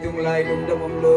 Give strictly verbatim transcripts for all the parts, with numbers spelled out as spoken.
Tung lai lungdam om lo.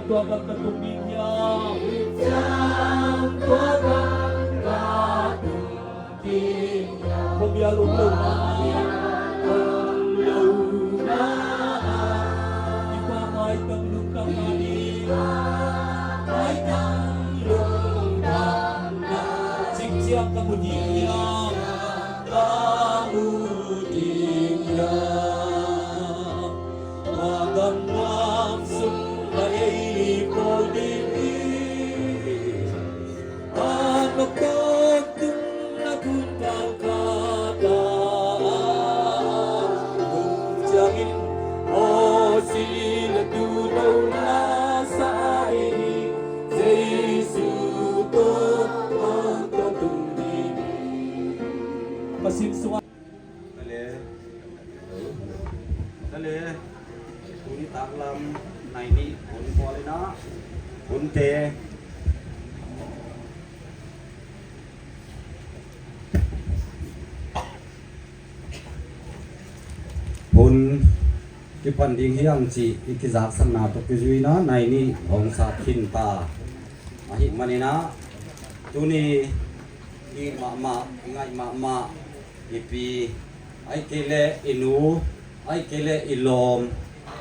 Tua gam ka tung ding hiam? Tua gam ka tung ding hiam? Khuabial um lo na, um lo na. I Pa maitang lungdamna ding, maitang lungdamna. Cingciang ka mu ding hiam? Ka mu ding hiam? Tua gam lam sung a ei pawl ding hi. A noktak tung na kun kal kata tung ciangin aw si le tu no la sa ei hi. Jesu tawh a tua tung ding hi. Ka sin sungah Tale. Tale. Tuni taklam nai nih hun pawl inah hunte hun kipan ding hiam cih i kizaksakna tawh kizui inah nai nih hong sat khinta ahih maninah tuni i mahmah, i ngaih mahmah i pi, ahih kei leh i nu, ahih kei leh i lawm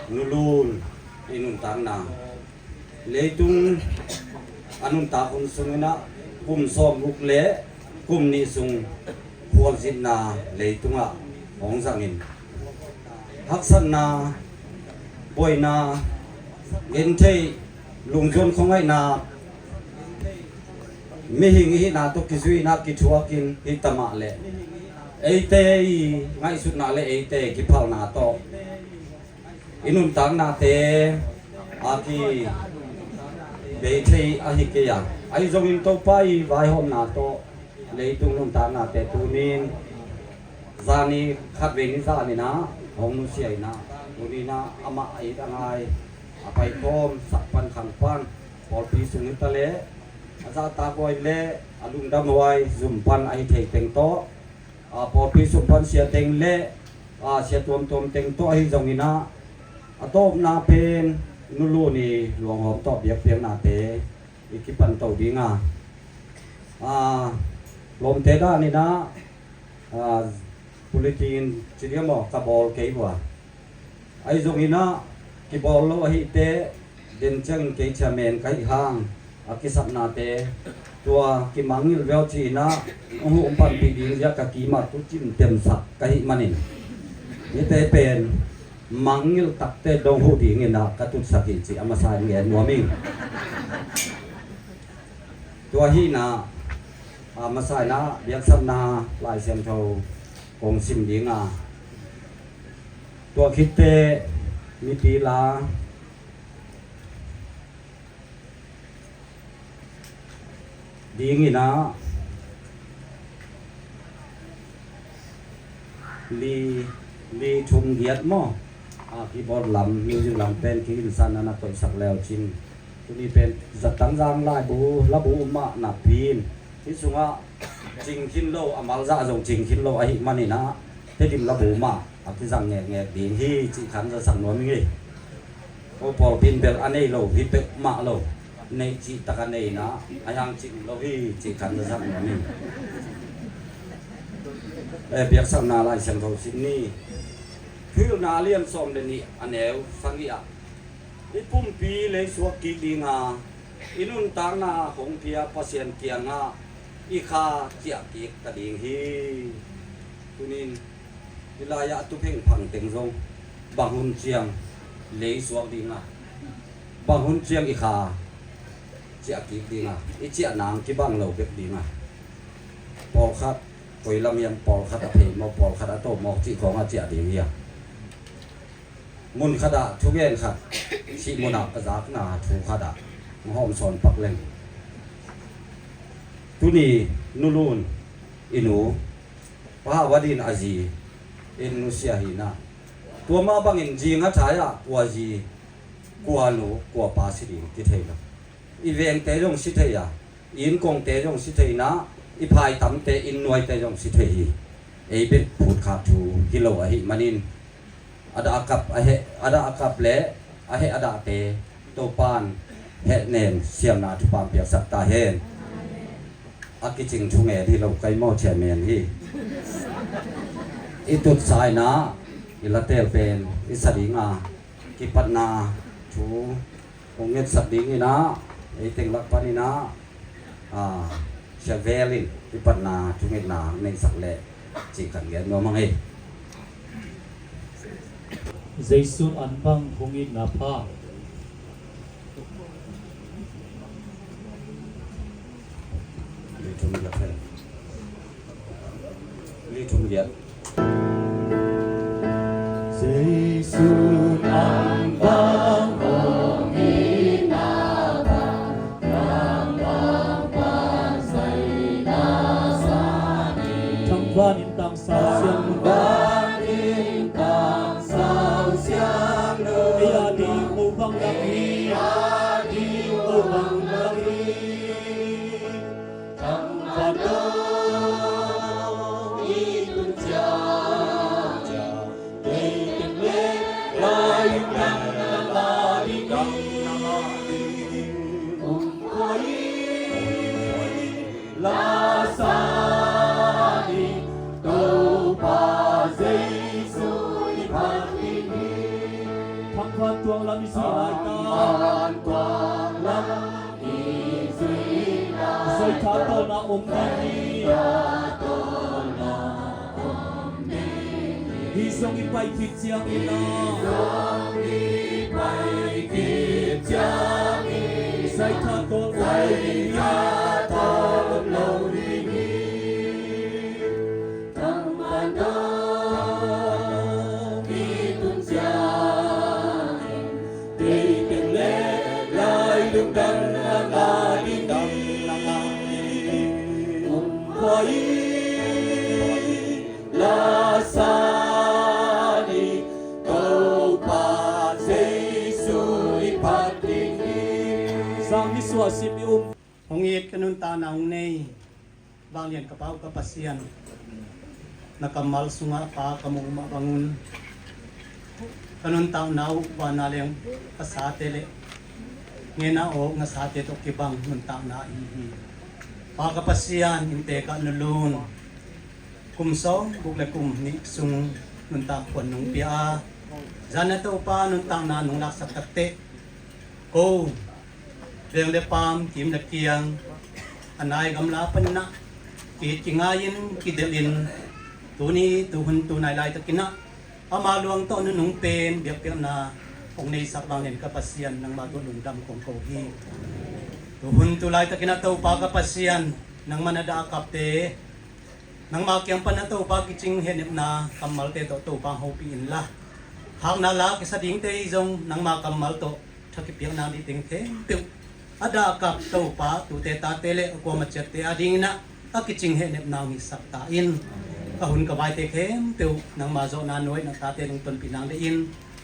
Nu Lun i nuntakna, leitung a nuntak hun sunginah kum sawmguk le kum nih sung khualzinna leitungah hong zangin haksatna, buaina, gentheih, lungzuan khuangaihna, mihing i hihna tawh kizuihna kithuakin hih tamah le eite i ngaihsutna le eite kiphalna tawh i nuntaknate a kibei thei ahi kei a, ahi zongin Topa i vaihawmna tawh leitung nuntaknate tunin zani khatvei ni zaninah hong nusia inah tuninah amah a it a ngai a paikhawm sak pan khang pan pawlpi sung hi taleh a zahtakhuai le a lungdamhuai zum pan ahi thei teng tawh, a, pawlpi sung pan sia teng le, a, sia tuamtuam teng tawh ahi zonginah a tawpna pen Nu Lun i luanghawm tawh biakpiaknate i kipan to dinga, a, lawmte daninah, a, puliti'n ci diam aw ka bawl kei vua. Ahi zonginah kibawl lo ahih teh den ciangin kei chairman ka hih hang a kisapnate tua kimangngilh veu ci-inah hong huh hong panpih ding ziah ka kimah tu cimtemsak ka hih manin hihte pen mangngilh takte dong huh dinginah ka tutsak hi ci a masa in ngen nuam ing. Tua hinah, a, masa inah biaksapna Lai Siangtho kong sim dinga, tua khitteh mipi la dinginah li, li thum giat maw? A, keyboard lam, music lam pen kihinsan a na koihsak leu cin. Tuni pen zatang zang laibu labu mah napi in hih sungah cingkhin lo, a malzah zong cingkhin lo ahih maninah Tedim labu mah a kizang ngekngek ding hi cih khan zasak nuam ing ei. Ko pawlpi in bel a nei lo hi peuhmah lo, neih cihtak a nei inah a hiang cing lo hi cih khan zasak nuam ing. E, biaksapna Lai Siangtho sim ni. Thuhilhna a lian sawm le nih a neu sagih ah, i pumpi leisuak kik dinga i nuntakna hong pia Pasian kiangah i kha ciah kik ta ding hi. Tunin hih lai-ah a tu phengphang teng zong bang hun ciang leisuak dinga, bang hun ciang i kha ciah kik dinga, i ciah nang kibang lo bek dinga, pawlkhat koi lam hiam, pawlkhat a phei mawk, pawlkhat a to mawk cih khawngah ciah ding hiam? Mun khatah thugen khat, sih munah ka zakna thu khatah hong hawm sawn pak leng. Tuni Nu Lun i nu, Pa Hawadin a zi in nusia hinah, tua mah bangin zi ngathai-ah kua zi, kua nu, kua pa si ding kithei lo. I vengte zong si thei a, i innkongte zong si thei inah, i phaitamte, innnuaite zong si thei hi. Ei bek phutkhak thu hi lo ahih manin a dah a kap a heh, a dah a kap le a heh a dahte Topan Hehnem siamna thupha piaksak ta hen. A kicing thungen hi lo kai maw, chairman hi. I tutsa in ah i latel pen i sa ding a, kipatna thu hong ngetsak ding in ah, ei teng lak panin ah, ah, Sia Vel in kipatna thungetna neihsak leh cih kan gen nuam hang hi. Jesu an bang hong itna pha. Li thum giat. Li thum giat. Jesu an bang hong itna pha, an bang pan sai na sa ni. Thangvan in tang sau siang nu. Thangvan in tang sau siang nu. Ei a ding ko bang lak hi. Ei a ding ko bang lak hi. Thangvan dong i tun ciang, ei tek leh lai dang na la ding hi. Um koi. La sa ni, Topa Jesu i phat ding hi. Thangvan tuang lam i zuih lai ta. Thangvan tuang lam i zuih lai ta. Zai tha tawlna om ding hi. Zai tha tawlna om ding hi. Hih zong i pai khit ciangin ah. Hih zong i pai khit ciangin. Zai tha tawl om lo ding hi. Zai tha tawl om lo ding hi. Thangvan dong i tun ciangin. Tei tek leh lai lungdam na la ding hi. Um koi. La sa ni, Topa Jesu i phat ding hi. Sang ni suah sim i um. Hong it ka nuntakna hong nei vanglian ka Pa uh ka Pasian, na kammal sungah Pa ka mu mah bangun, ka nuntakna uh vana leng ka sate le ngenna awk na sate tawh kibang nuntakna ahi hi. Pa ka Pasian, inntek ah na lun kum sawm guk le kum nih sung nuntak khuan nong pia a, zan a Topa nuntakna nong laksak takteh ko veng le paam, kim le kiang, a nai gamla panin ah ki-it kingai-in kidelhin, tuni tuhun tunai laitakin ah ama luang tawh nunung pen biakpiakna hong neisak vanglian ka Pasian, nangmah tawh lungdam kong ko hi. Tuhun tu laitakin ah Topa ka Pasian, nangmah na dah a kapte nangmah kiang pan a Topa kicing hehnepna kammalte tawh Topa hopih inla, hakna la kisa dingte i zong nangmah kammal tawh tha kipiakna dih teng khempeuh a dah a kap Topa tute tate le a kuama ciatte adingin ah a kicing hehnepna hong hisak ta in. Ka hun ka vaite khempeuh nangmah zawhna nuaihna tate nong tonpih nang deih in.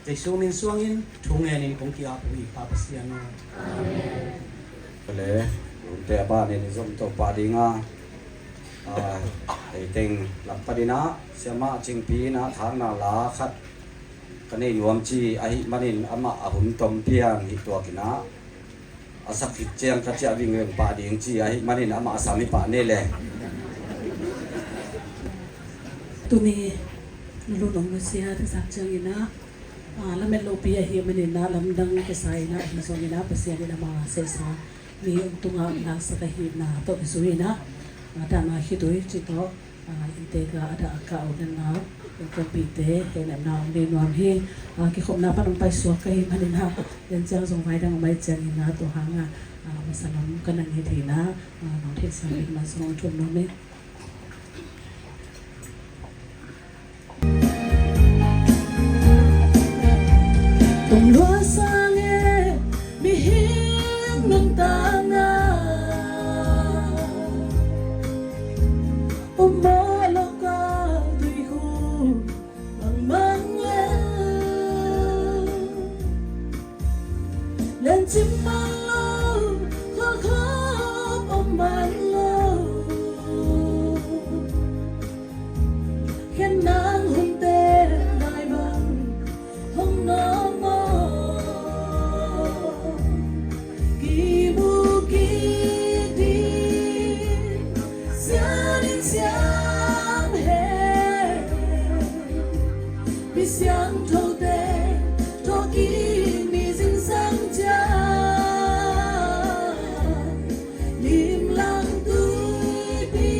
Jesu min suangin thu ngenin kong ki-ap uh hi, Pa Pasian aw. Amen. Kale, hunte a banin i zom Topa dinga, ah, ei teng lak panin ah siamah Cingpi in ah thakna la khat ka nei nuam ci ahih manin amah a hun tom pian hih tuakin ah a sak khit ciang ka ciah vingveng pah ding ci ahih manin amah a sam hi pah ni le. Tuni na lun om na sia, taksa ciangin ah, ah, lamet lopi ahih manin ah lamdang kisa in ah, ahi zongin ah Pasian in amah a sehsa mi hong tungah laksak ahihna tawh kizui in ah, ah, dahna khitui cih tawh, ah, inntek ah a dah a kah u le nau, innkuanpihte hehnepna hong nei nuam hi. Ah, kikhopna pan hong paisuak ka hih manin ah, lian ciang zong vai dang om ahih ciangin ah, tua hangah, ah, masa lam ka na nget hi in ah, ah, nong theihsa ding mah zong hong thum nuam hi. Tung lua sang e mihing nuntakna, om mawh lo ka tuihu bangmang le. Lencim man lo, khuakhawm om man lo. Siangthote thawhkik mi zingsang ciang, limlang tuipi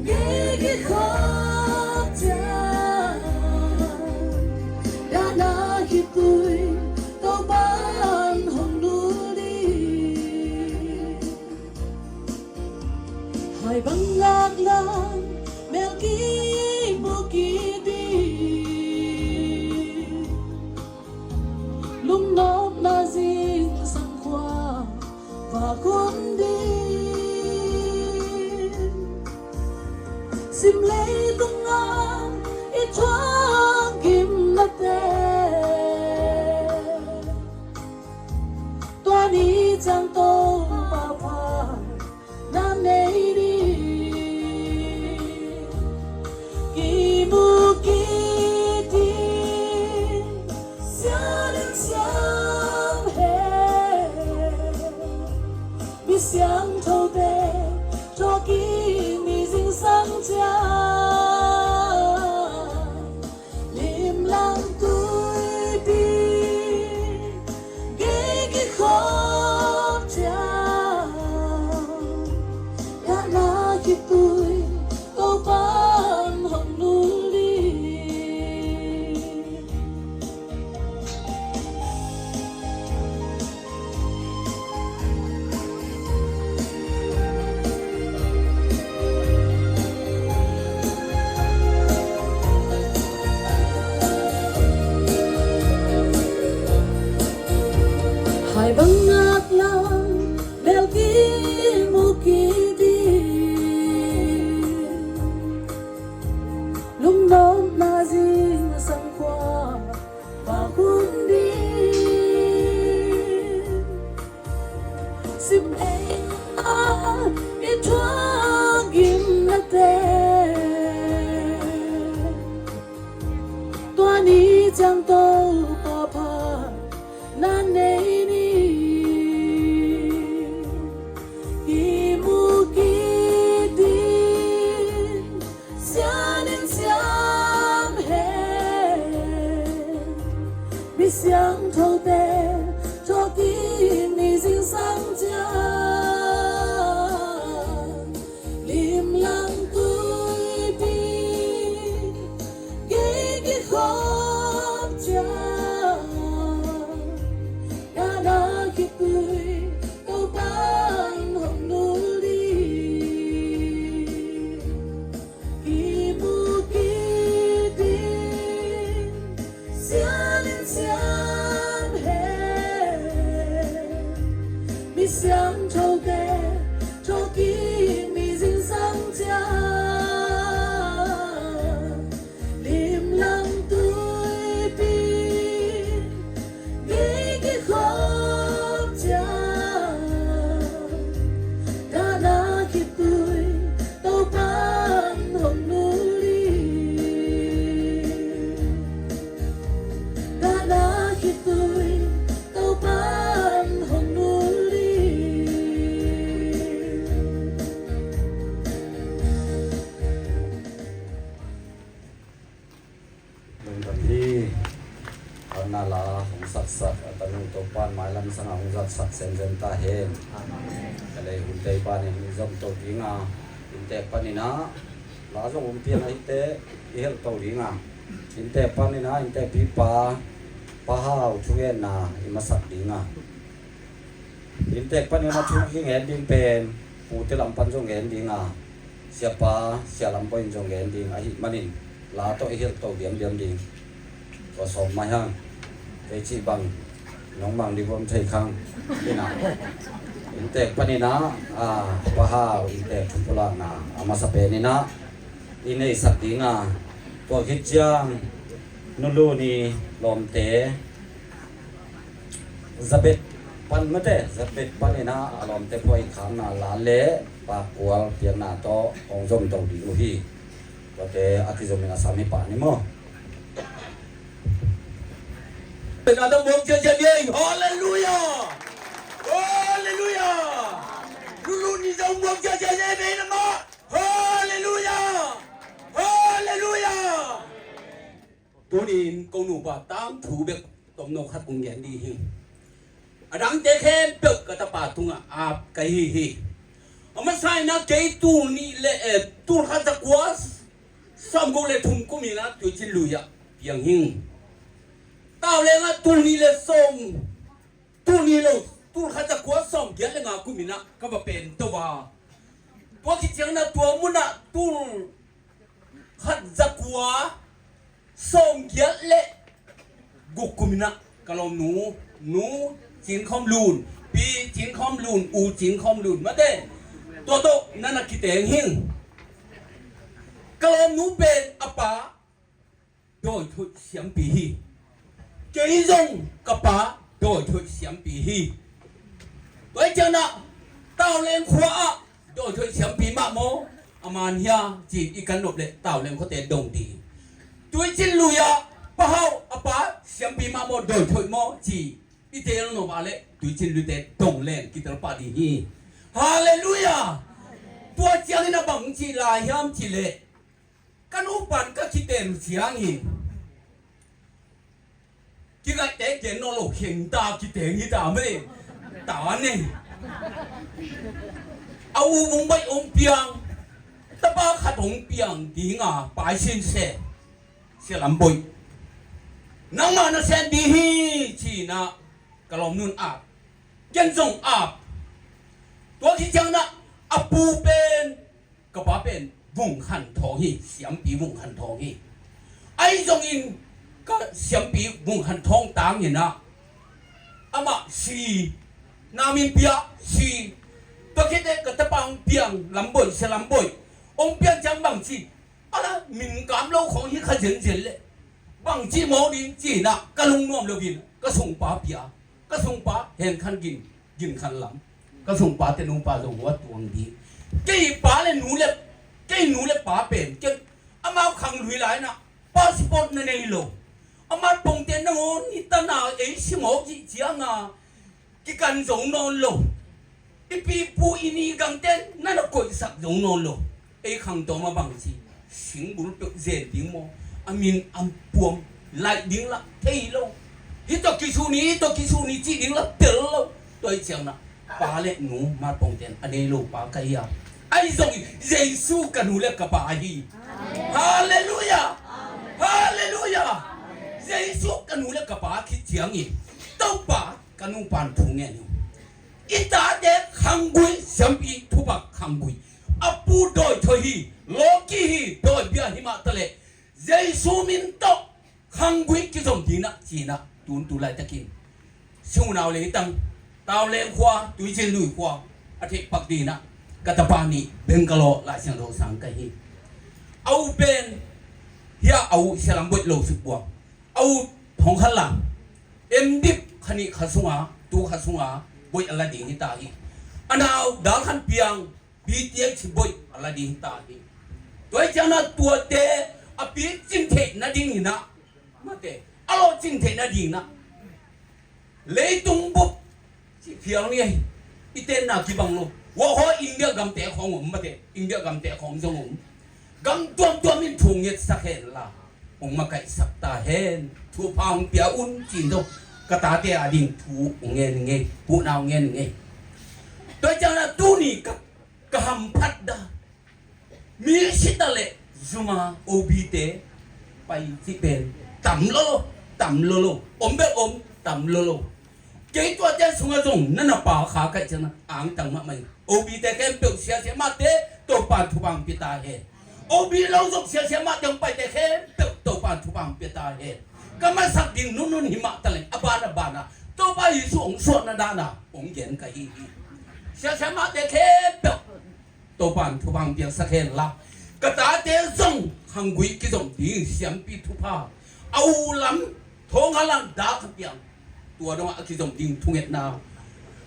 gei kikhop ciang, dahna khitui Topa'n hong nul ding. Hai bang ngaklang, mel kimu kik ding. Lungnopna zingsang khua vak hun ding. Sim leitung a i thuak gimnate, tua ni ciang Topa pha na nei ding. Kimu kik ding, siangtho siangtho, mi siangthote thawhkik mi zingsang ciang, limlang tuipi gei kikhop ciang, dahna khitui Topa'n hong nul ding. Hai bang ngaklang, mel kimu kik ding. Lungnopna zingsang khua vak hun ding. Sim ei a i thuak gimnate, tua ni ciang Topa pha na nei ni. Kimu kik ding, siangtho siangtho, mi siangthote thawhkik mi zingsang ciang, limlang tuipi gei kikhop ciang, dahna khitui Topa'n hong nul ding. Kimu kik ding, siangtho siangtho, mi siangthote thawhkik mi zingsang ciang, limlang tuipi gei kikhop ciang, dahna khitui Topa'n hong nul ding. Dahna khitui Topa'n hong nul ding. Lungdam hi. Hana la hong satsak a tanu Topa'n mailam sangah hong zatsak semsem ta hen. Ka lei hun tei panin i zom to dinga, inntek paninah la zong umpian ahite i helh to dinga, inntek paninah inntek pipa Pa Hau thugenna i masak dinga. Inntek panin a thu kigen ding pen pute lam pan zong gen ding a, siapa sia lam panin zong gen ding ahih manin la tawh i hilh to diamdiam ding. Tua sawm mai hang. Kei cih bang nong mang ding om thei khang. Inntek paninah a, Pa Hau inntek thu pulakna a masa peninah i neisak dinga, tua khit ciang Nu Lu ni lawmte Zabet pan mate, Zabet paninah a lawmte phuai khangna la le Pa Kual piakna tawh hong zom to ding uh hi. Tuate a kizomin a sam hi pah ni maw? Hallelujah! Hallelujah! Hallelujah! Hallelujah! Tunin ko nupa tangthu bek tomno khat kong gen dih hi. A dangte khempeuh ka tapa tungah ap ka hi hi. A masa in ah kei tul nih le, eh, tul khat za kua sawm guk le thum kum in ah Tuicin lui ah piang hi. Tauleng ah tul nih le sawm, tul nih lo, tul khat za kua sawm giat le nga kum in ah ka va pen to a. Tua khit ciangin ah tua mun ah tul khat za kua sawm giat le guk kum in ah ka lawmnu, Nu Cin Khawm Lun, Pi Cin Khawm Lun, U Cin Khawm Lun, mate, tua tawh na na kiteng hi. Ka lawmnu pen a pa Dawi Thoih siampi hi. Kei zong ka pa Dawi Thoih siampi hi. Tua hi ciangin ah Tauleng khua ah Dawi Thoih siampi mah maw, a man hia ci i kan nop leh Tauleng khuate dong dih hi. Tuicin lui ah Pa Hau a pa siampi mah maw, Dawi Thoih maw ci i tel nop a leh Tuicin luite dong leng kitel pah dih hi. Halleluiah. Tua ciangin a bang ci lai hiam cih leh, ka nupa'n ka kiten uh ciangin kingaihte gen nawn lo, khengta kiteng hi ta mei. Ta nei. A u Vung Baih hong piang, tapa khat hong piang ding a, pai sin se, Sia Lam Baih, nangmah na sem ding hi ci-in ah ka lawmnu'n ap, ken zong ap. Tua khit ciangin ah a pu pen, ka pa pen Vung Khan Thawng hi, siampi Vung Khan Thawng hi. Ahi zongin ka siampi Vung Khan Thawng tangin ah amah si, na min pia si. Tua khit teh ka tapa hong piang, Lam Baih, Sia Lam Baih hong piang ciang bang ci, a la min kam lo khawng hi kha zenzen leh bang ci mawk ding ci-in ah ka lungnuam loin ka sungpa pia, ka sungpa Hen Khan Gin, Gin Khan Lam, ka sungpa te nupa zong hua tuang ding. Kei pa le nu le, kei nu le pa pen, kei amau khang lui lai-in ah passport na nei lo. Aman pongte nangawn i tan a ei si mawk cih ciang a kikan zo nawn lo. I pi pu i ni gangte na na koihsak zo nawn lo. Ei khangto mah bang ci, singbul peuh zen ding maw, a min a puam laih ding lah thei lo. Hih tawh kisu ni, hih tawh kisu ni cih ding lah tel lo. Tua hi ciangin ah pa le nu, aman pongte'n a nei lo pa ka hi a. Ahi zongin Jesu ka nu le ka pa hi. Halleluiah. Halleluiah. Jesu ka nu le ka pa khit ciangin Topa ka nupa'n thu ngen hi. I tate khanggui, siampi thupha khanggui. A pu Dawi Thoih hi, lawki hi, Dawi bia hi mah taleh Jesu min tawh khanggui kizom ding in ah ci-in ah tun tu laitakin Siunau leitang, Tauleng khua, Tuicin lui khua a theih pak ding in ah ka tapa nih Bangalore Laisiangtho sang ka hi. A u pen hia, a u Sia Lam Baih lo suk buang, a u Thawng Khan Lang, M.Div kha nih kha sunga, tu kha sunga bawi a la ding hi ta hi. A nau Dal Khan Piang, B.Th bawi a la ding hi ta hi. Tua hi ciangin ah tuate a pi cin theih nading in ah, mate, a lawh cin theih nading in ah leitung bup ci phial ni ahi. I tenna kibang lo. Wah, haw, India gamte khawng om, mate, India gamte khawng zong om. Gam tuamtuam in thu ngetsak hen la, hong makaihsak ta hen. Thupha hong pia un ci-in zong ka tate a ding thu hong ngen ing ei, huhna hong ngen ing ei. Tua hi ciangin ah tuni ka, ka hamphat dan, mi si ta leh zum a O B te pai cih pen tam lo lo, tam lo lo, om bek om, tam lo lo. Kei tuate sungah zong na na pau kha ka hih ciangin ah angtang mahmah ing. O B te khempeuh, sia siamahte, Topa'n thupha hong pia ta hen. O B lo zong sia siamahte hong paite khempeuh Topa'n thupha hong pia ta hen. Ka masak ding nunun hi mah taleng a ban a ban ah Topa Jesu hong suahna dan a hong gen ka hi hi. Sia siamahte khempeuh Topa'n thupha hong piaksak hen la, ka tate zong khanggui kizom ding, siampi thupha, a u lam Thawng Khan Lang, Dal Khan Piang, tua dongah a kizom ding thungetna,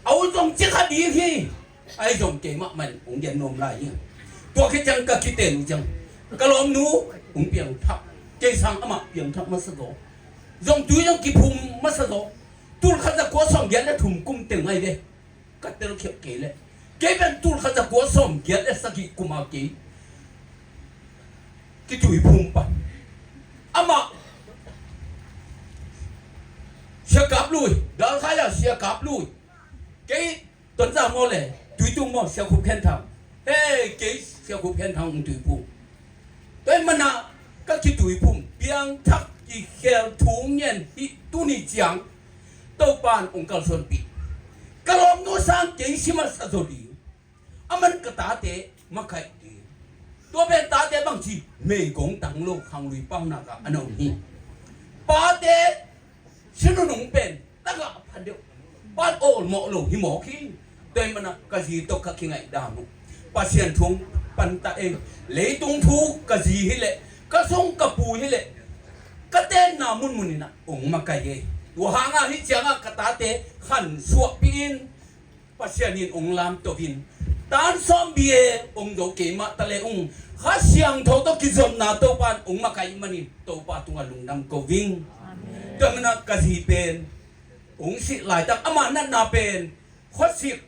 a u zong ci kha ding hi. Ahi zong keimah mah in hong gen nuam lai hi. Tua khit ciang ka kiten uh ciang ka lawmnu hong piangthak, kei sang amah piangthak masa zaw, zong tui zong kiphum masa zaw. Tul khat za kua sawm giat le thum kum teng ahi ve. Ka telkhialh kei leh, kei pen tul khat za kua sawm giat le sagih kum a kei kitui phum pan. Amah Kap lui, Galkhai ah Sia Kap Lui. Kei Tonzang maw le, Tuitung maw, Sia Khup Khen Thang. Hei, kei Sia Khup Khen Thang Tuiphum. Tua ahih manin ah ka kituiphum, piangthak kikhel thu ngen hi tuni ciang Topa'n hong kalsuanpih. Ka lawmnu sang kei si masa zaw ding. Aman ka tate makaih ding. Tua pen tate bangci meigong tang lo khanglui paunak ah a na om hi. Pate si nunung pen tagah pha deuh, pan awlmawh lo hi mawk hi. Tua ahih manin ah ka zi tawh ka kingaihdan uh, Pasian thu hong panta ei. Leitung thu ka zi hi leh, ka sung ka pu hi leh, ka tenna munmun in ah hong makaih ei. Tua hang ah hih ciang ah ka tate khansuahpih in, Pasian in hong lamto in, tan sawm B A hong zo keimah ta leh ung, Kha Siangtho tawh kizopna Topa'n hong makaih manin Topa tungah lungdam ko ing. Amen. Tua ahih manin ah ka zi pen hong sih laitak, ama natna pen khuasik,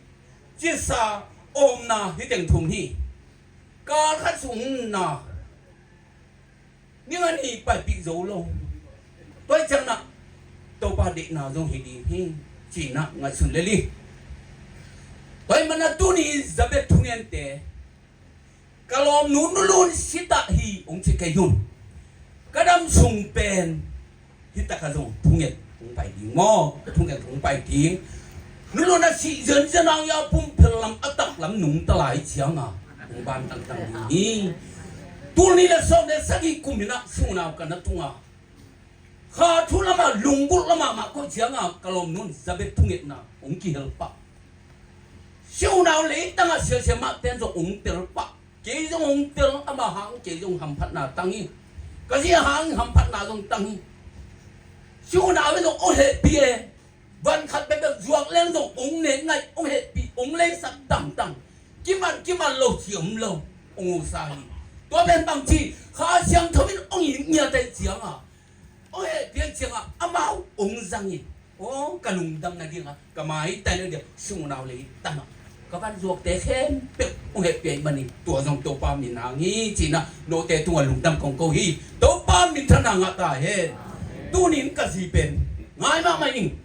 cisa, omna, hih teng thum hi. Kal khat sung na ni nga ni paipih zo lo. Tua ahih ciangin ah Topa deihna zong hi ding hi, ci-in ah ngaihsun lel hi. Tua ahih manin ah tuni Zabet thungente, ka lawmnu Nu Lun si ta hi hong ci kei un. Ka dam sung pen hih takah zong thunget hong pai ding maw? Thunget hong pai ding. Nu Lun a sih zenzen hang a pumphel lam a taklam nungta lai ciangin hong ban tangtang ding hi. Tul nih le sawm le sagih kum in ah si unau ka na tung a, Kha thu lamah, lunggulh lamah mah koih ciangin ka lawmnu'n Zabet thungetna hong kihel pah. Si unau leitang a siasia mahte in zong hong tel pah. Kei zong hong tel, ama hang kei zong hamphatna tang hi. Ka zi hang hamphatna zong tang hi. Si unau in zong hong hehpih e. Van khat peuhpeuh zuak leng zong hong nek ngaih, hong hehpih, hong leisak tangtang. Kiman kiman lo ci om lo, hong husa hi. Tua pen bangci, Kha Siangtho in hong it ngiat ahih ciangin, hong hehpih ahih ciangin amau hong zang in, aw, ka lungdam nadingin ka maitai nading, si unau leitang ah ka van zuakte khempeuh hong hehpih ahih manin tua zong Topa min hang hi, ci-in ah note tungah lungdam kong ko hi. Topa minthanna ngah ta hen. Tuni-in ka zi pen ngai mahmah ing.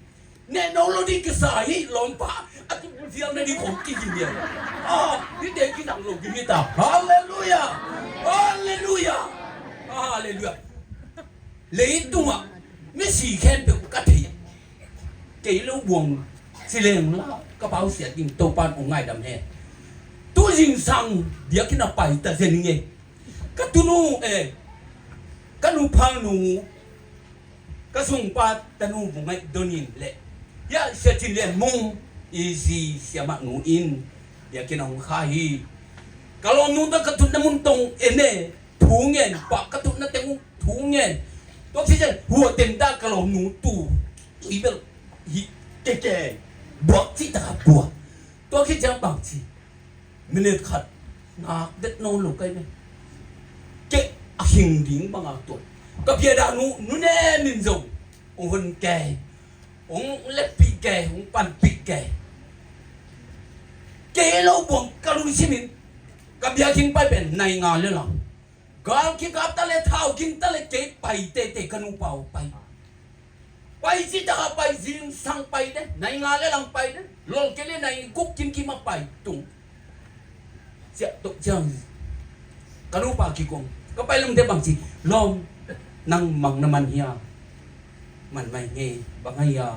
Neh no lo ding kisa hi, lawmpa. A kizial nading khong kiging hi. Ah, hihte kizang lo ding hi ta. Halleluiah. Halleluiah. Halleluiah. Leitungah misi khempeuh ka thei a, kei lo buang ci leng la ka pau siat ding, Topa'n hong ngaidam hen. Tu zingsang biakinn ah pai ta zen ing e. Ka tunu, eh, ka nuphalnu, ka sungpa tanu bu ngaih don in leh, ya, Sia Cin Lian Mung, i zi siamahnu in biakinn ah hong kha hi. Ka lawmnu tawh ka tutna mun tawh en e, thu ngen pah, ka tutna teng uh thu ngen. Tua khit ciang hua teng ta, ka lawmnu tu, tu i bel hi keke, buak cih tak a buak. Tua khit ciang bang ci, minute khat ngak det nawn lo kai me. Kei a hing ding bang a tuan. Ka piadah nu, nu ne min zong hong hon kei, hong leppih kei, hong panpih kei. Kei lo buang ka lungsim in ka biakinn pai pen nai nga le lang. Gal kikap ta le, thau ging ta le, kei pai teitei, ka nupa uh pai. Pai cih tak a pai, zingsang pai de, nai nga le lang pai de, lawlkei le nai guk kimkim a pai tung. Ciah toh ciang ka nupa kikong, ka pai lamte bang ci, lawm, nang mang na man hia? Man mai ngei, bang a hia?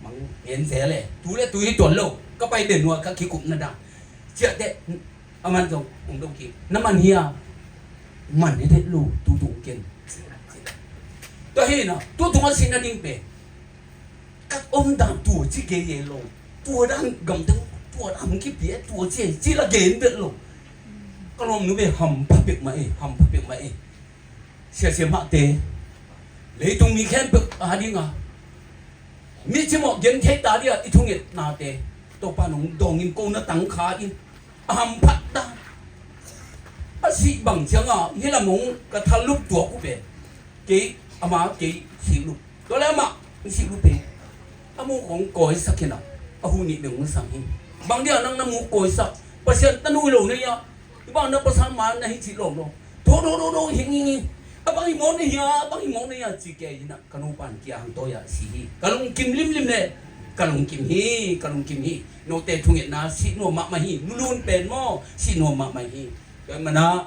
Mang ngen zel e, tu le tu hi tuan lo, ka pai den uh a ka kikupna dan. Ciah teh, aman zong hong dong kik, na man hia? Man hi det lo, tu tung ken. Tua hi na, tu tung a sin a ding pen ka omdan tua ci kei e lo. Tua dan gamteng, tua dan hong kipia e, tua ci e, ci la gen vet lo. Ka lawmnu pen hampha peuhmah e, hampha peuhmah e. Siasia mahte, leitung mi khempeuh a ding a, mi cimawh genthei ta ding a i thungetnate Topa nong dawng in, ko na tang kha in, a hamphat ta. A sih bang ciang a hih lam hong ka thallup tuak uh pen, kei, ama kei sihlup. Tua le amah hong sihlup hi. A muk hong kawisak hi na, a hu nih beng hong sang hi. Bang dia nang na muk kawisak? Pasian tanu hi lo na hia? Hi bang na pasal ma na hi cih lawm lo. Tho, tho, tho, tho, hing, hing, hing. A bang hi mawk na hia, a bang hi mawk na hia ci kei hi na, ka nupa in kia hang tawi a si hi. Ka lungkim limlim le, ka lungkim hi, ka lungkim hi. Note thungetna sih nuam mahmah hi, nu Lun pen maw, sih nuam mahmah hi. Tua mana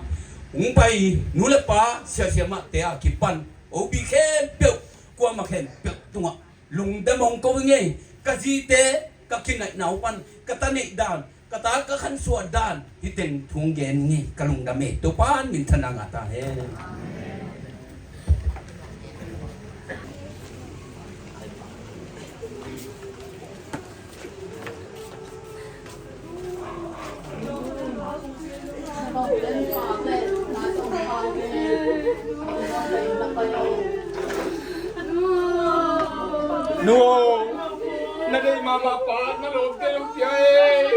hong pai nu le pa, siasia mahte a kipan, O B khempeuh, kuamah khempeuh tungah lungdam hong ko ing ei. Ka zite, ka kinaihna uh pan, ka ta neih dan, ka ta ka khansuah dan, hih teng thu hong gen ing ei. Ka lungdam ei. Topa in minthanna ngah ta hen. Nu aw, na deih mahmah pa na lawmte hong pia ei.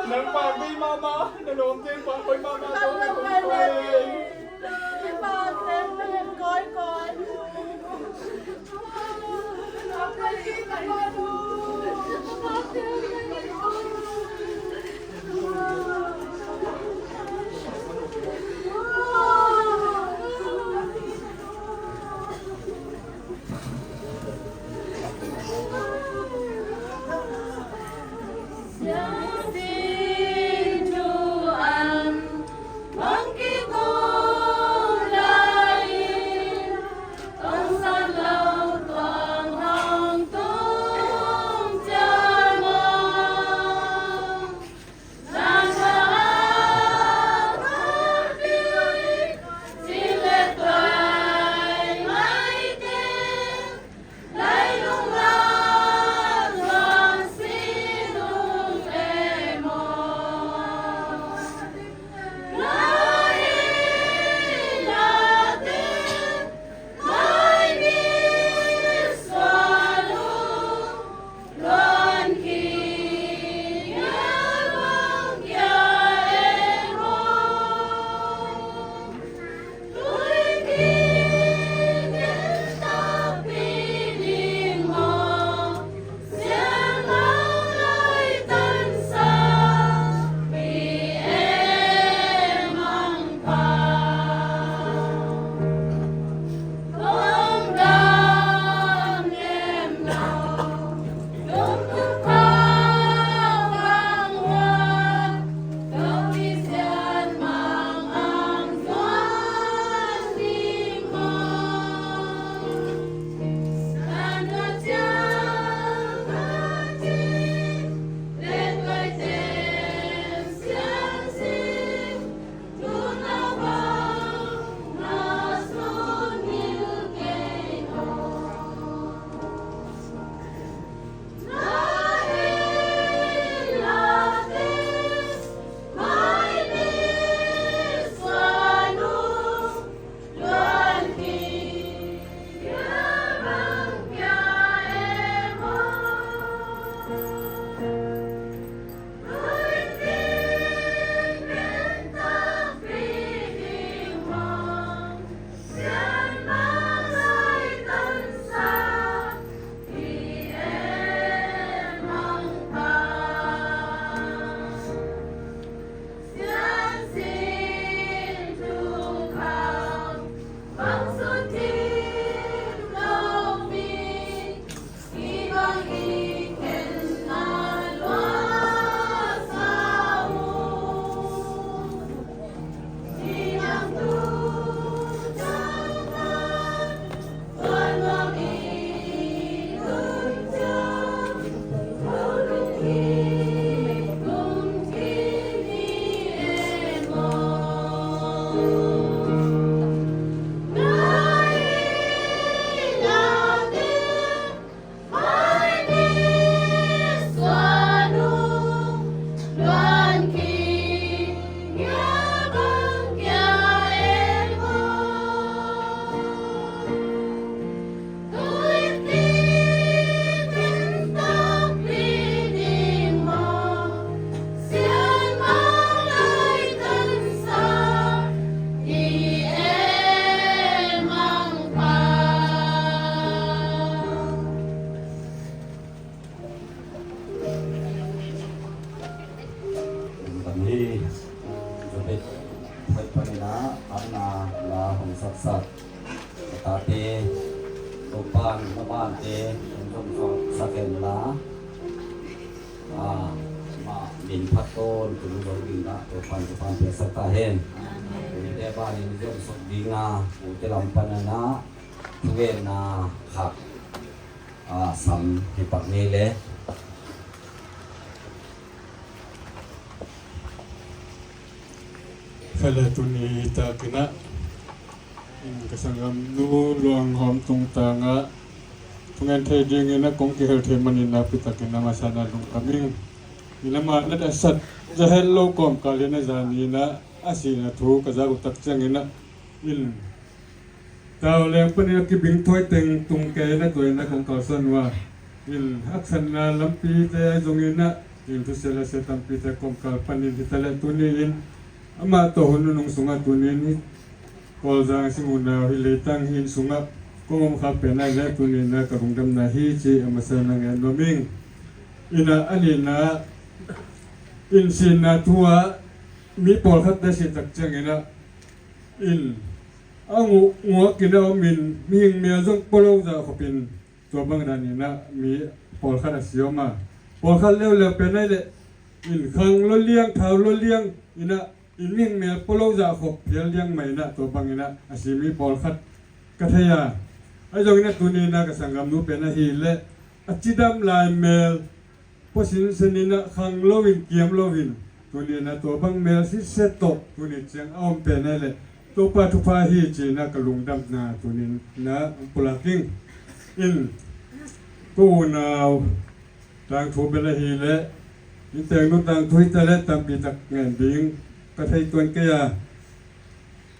Nang pa deih mahmah, na lawmte pa hoih mahmah tawh na hong pia ei. Saksat a tate, Topan a bante, in zong saksat hen la, a, ma min phat tawn, tun zong ding na, Topan, Topan piaksak ta hen. Ute banin zong sok ding a, ute lam pan a na, thugenna khat, a, sam hi pak ngei le. Kha le tuni takinah in ka sanggamnu luanghawm tungtangah thungen thei dingin a kong kihel thei manin nakpi takin a masa na lungkham ing. In amah na dasat zahet lo kawmkal in a zaninah a sihna thu ka zak uh tak cianginah in Tau leng panin a kibing thuai teng tung kei na tuai na kong kalsan uh a, in haksatna lampite zongin ah, in thusia le sia tampite kawmkal panin hi ta leh tuni in amah tawh hun nunung sungah tuni in hi Kawlzang sing unau hi leitang hi sungah kong om khak pen ai leh tuni in ah ka lungdamna hi ci a masa na ngen nuam ing. In ah a nihna in sihna thu ah mi pawlkhatte sih tak ciangin ah in a nguh nguakin a omin mihing mel zong pua lo zah khopin tua bang daninah mi pawlkhat a si om a, pawlkhat leuleu pen ai leh in khang lua liang, thau lua liang inah in mihing mel pua lo zah khop phial liang mah inah tua banginah a si mi pawlkhat ka thei a. Ahi zonginah tuninah ka sanggamnu pen ahih leh a cidam lai mel pua sinsen inah khang loin kiam loin tuninah tua bang mel sitset tawh tuni ciang a om pen ai leh Topa thupha hi cinah ka lungdamna tuninah pulak ing. In ko unau tangthu bel ahih leh in tengnu tangthu hi ta leh tampi tak ngen ding ka thei tuan kei a.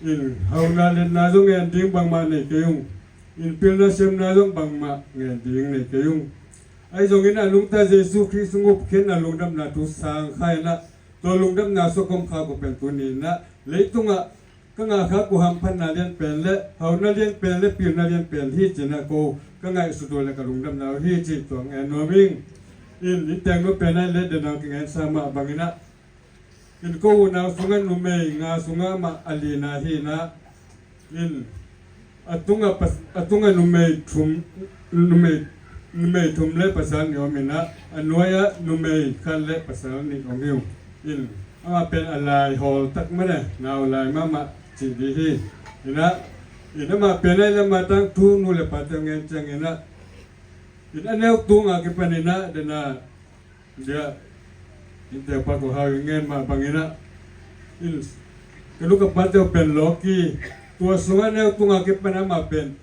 In hauna liatna zong ngen ding bangmah nei kei ung. In pilna siamna zong bangmah ngen ding nei kei ung. Ahi zongin a nungta Jesu Khrist sung up khin a lungdamna thu sang kha inah tua lungdamna sua kawm kha ko pen tuni inah leitungah ka ngah kha ko hamphatna lian pen le hauna lian pen le pilna lian pen hi cinah ko ka ngaihsut uh le ka lungdamna uh hi ci tua ngen nuam ing. In in tengnu pen ai le denang kingensa mah banginah in ko unau sungah numei nga sungah mah a lina hi inah in a tungah pas- a tungah numei thum numei numei thum le pasal nih om inah a nuai-ah numei khat le pasal nih om hi uh. In amah pen a lai hawl tak mah le nau lai mahmah cih dih hi. Inah in amah pen ai le amah tangthu nu le pate ngen cianginah in a neu tungah kipan inah dena dia in teupa ko hau in ngen mah banginah in ka nu ka pa teu pen lawki tua sungah neu tungah kipan amah pen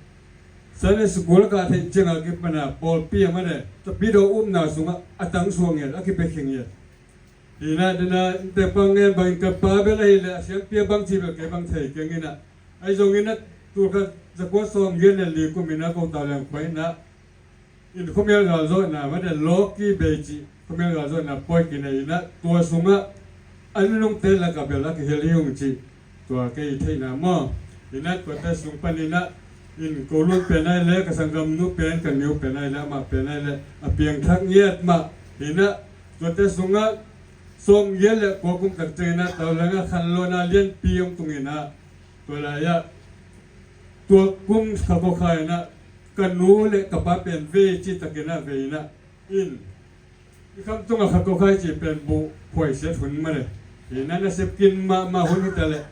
Sunday school a kah theih ciangah kipan a pawlpi a mah le tapidaw upna sungah a tangsuah ngiat a kipia khe ngiat. Hinah dena in teupa ngen bangin ka pa bel ahih leh a siampi a bang ci bel kei bang thei keng inah ahi zonginah tulkhat zakua sawm giat le li kum inah ko tau leng khua inah in khuamial galzawhna mah le lawki bei cih khuamial galzawhna pawi kinei inah tua sungah a nunungte lakah bel a kihel hi ung cih tua kei theihna maw. Inah tuate sung paninah in ko lun pen ai le ka sanggamnu pen ka niu pen ai le amah pen ai le a piangthak ngiat mah. Inah tuate sungah sawm giat le kua kum tak cianginah tau lengah khanlawhna lianpi om tunginah tua lai-ah tua kum kha ko kha inah ka nu le ka pa pen vei ci takinah vei inah in i kham tungah kha ko kha i ci pen buh phuaisiat hun mah le hinah nasep kin mahmah hun hi ta leh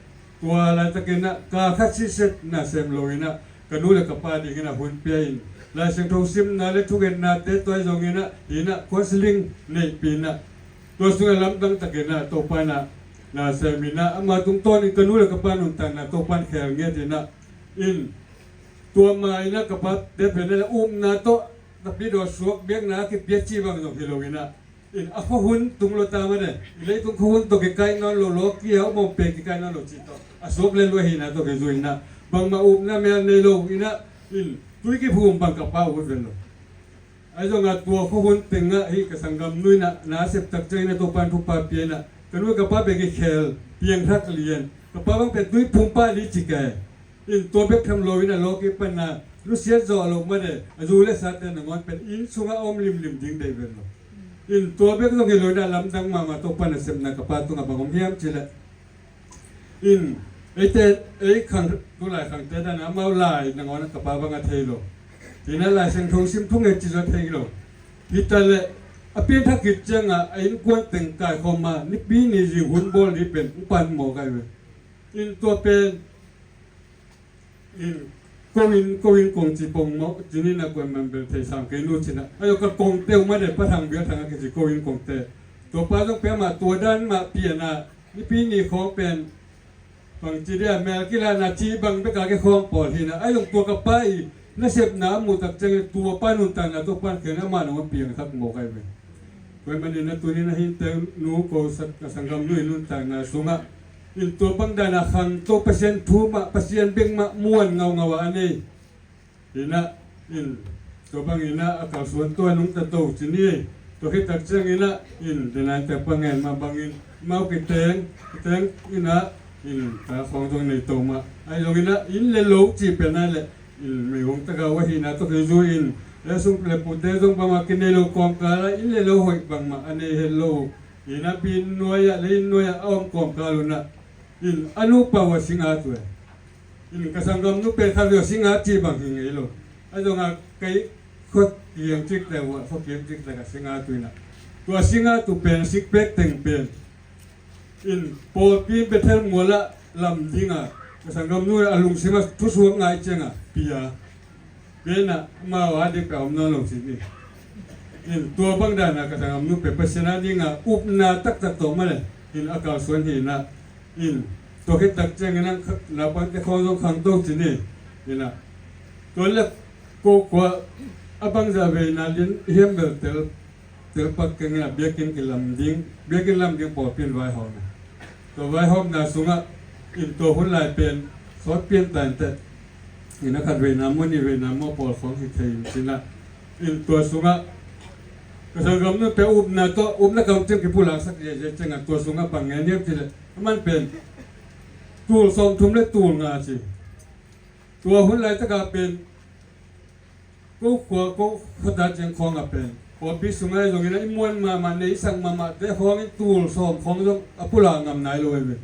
tua laitakinah ka khat sitset nasem lo inah ka nu le ka pa dinginah hun pia in Lai Siangtho simna le thugennate tua ahi zonginah hinah counseling neihpi inah tua sungah lamdang takinah Topa inah nasem inah ama tungtawnin ka nu le ka pa nuntakna Topa in khel ngiat inah in tua ma inah ka pate pen inah upna tawh tapidaw suak biakna a kipia ci bang zong hi lo inah in a khuahun tung lo ta mah le i leitung khuahun tawh kikai nawn lo lawki a um om pen kikai nawn lo ci tawh a suak le luah hihna tawh kizui inah bangmah upna mel nei lo inah in tui kiphum bang ka pa ut ven lo. Ahi zongah tua khuahun tengah hih ka sanggamnu inah nasep tak cianginah Topa in thupha pia inah ka nu ka pa bek i khel piangthak lian ka pa bang pen tui phum pah li ci kei. In tua bek tham lo inah lawki pana nusiat zawh loh mah le a zu le sate nangawn pen inn sungah a om limlim ding deih ven lo. In tua bek zong hi lo inah lamdang mahmah Topa nasepna ka pa tungah bang om hiam ci leh in Eite, ei khang, tulai khangte dan a amau lai nangawn a ka pa bang a thei lo. Tina Lai Siangtho sim thungen ci zaw thei lo. Hi ta leh a pianthak khit ciangah a innkuan teng kaikhawm a nipi ni zing hun bawl ni pen hong pan mawk ai ve. In tua pen in ko inn, ko inn kong ci pong mawk, ci ni na kuan man bel thei sam kei nu cina. Ayo ka kongte uh mah de, Pa Thang Bia Thang a kici ko inn kongte. Tua pa zong pia mah tua dan mah pian a nipi ni khawng pen bangci dia mel kilahna ci bang bek a kikhawng pawl hi na. Ayo tua ka pa i nasepna a muh tak ciangin tua pa nuntakna tua pan khen amah nong a piangthak mawk ai ve. Tua manin a tuni na hinteng nu ko sak ka sanggam nu i nuntakna sungah in tua bang dan a khangto Pasian thu mah, Pasian bek mah muan ngaungau a a nei. Ina in tua bang ina a kalsuan tua nungta to ci ni. Tua khit tak ciang ina in denai te pangen mah bangin mau kiteng, kiteng ina in ka khawng zong nei to mah. Ai zong ina in le lo ci pen ai le in mei hong taka uh ahina tua kei zu in le sung le pute zong bangmah kinei lo kawmkal a in le lo hoih bangmah a nei het lo. Ina pi nuai ah le inn nuai ah a om kawmkal una in a nupa uh a singa tua in ka sanggamnu pen khat vei a singa ci bang hi ngei lo. A zong a kei khua kiang cik le uh a khua kiang cik le ka singa tu ina tua singa tu pen sik pek teng pen in pawlpi Bethel mual ah lam dinga ka sanggamnu a lungsim a thusuak ngai cianga pia. Bena mau a dik pia om nawn lo ci ni. In tua bang dana ka sanggamnu pe Pasian a dinga upna taktak tawh male in a kalsuan hi na. In tua khit tak ciangin a naupangte khawng zong khangto ci ni. Ina tua le ko kua a bangzah veina lin hiam bel tel telpak kengin a biakinn kilam ding, biakinn lam ding pawlpi in vaihawm. Tua vaihawmna sungah in tua hun lai pen sawt pian ta inteh. In a khat veina maw nih veina maw pawl khawng hi thei in cinah in tua sungah ka sanggamnu pe upna tawh upna kamciam kipulaksak ziahziah ciangah tua sungah bang ngen hiam cileh a man pen tul sawmthum le tul nga ci. Tua hun laitakah pen ko khua ko khuata ciang khawngah pen pawlpi sungah zongin a i muan mahmah nei i sak mahmahte khawngin tul sawm khawng zong a pulak ngam nai lo hi ve.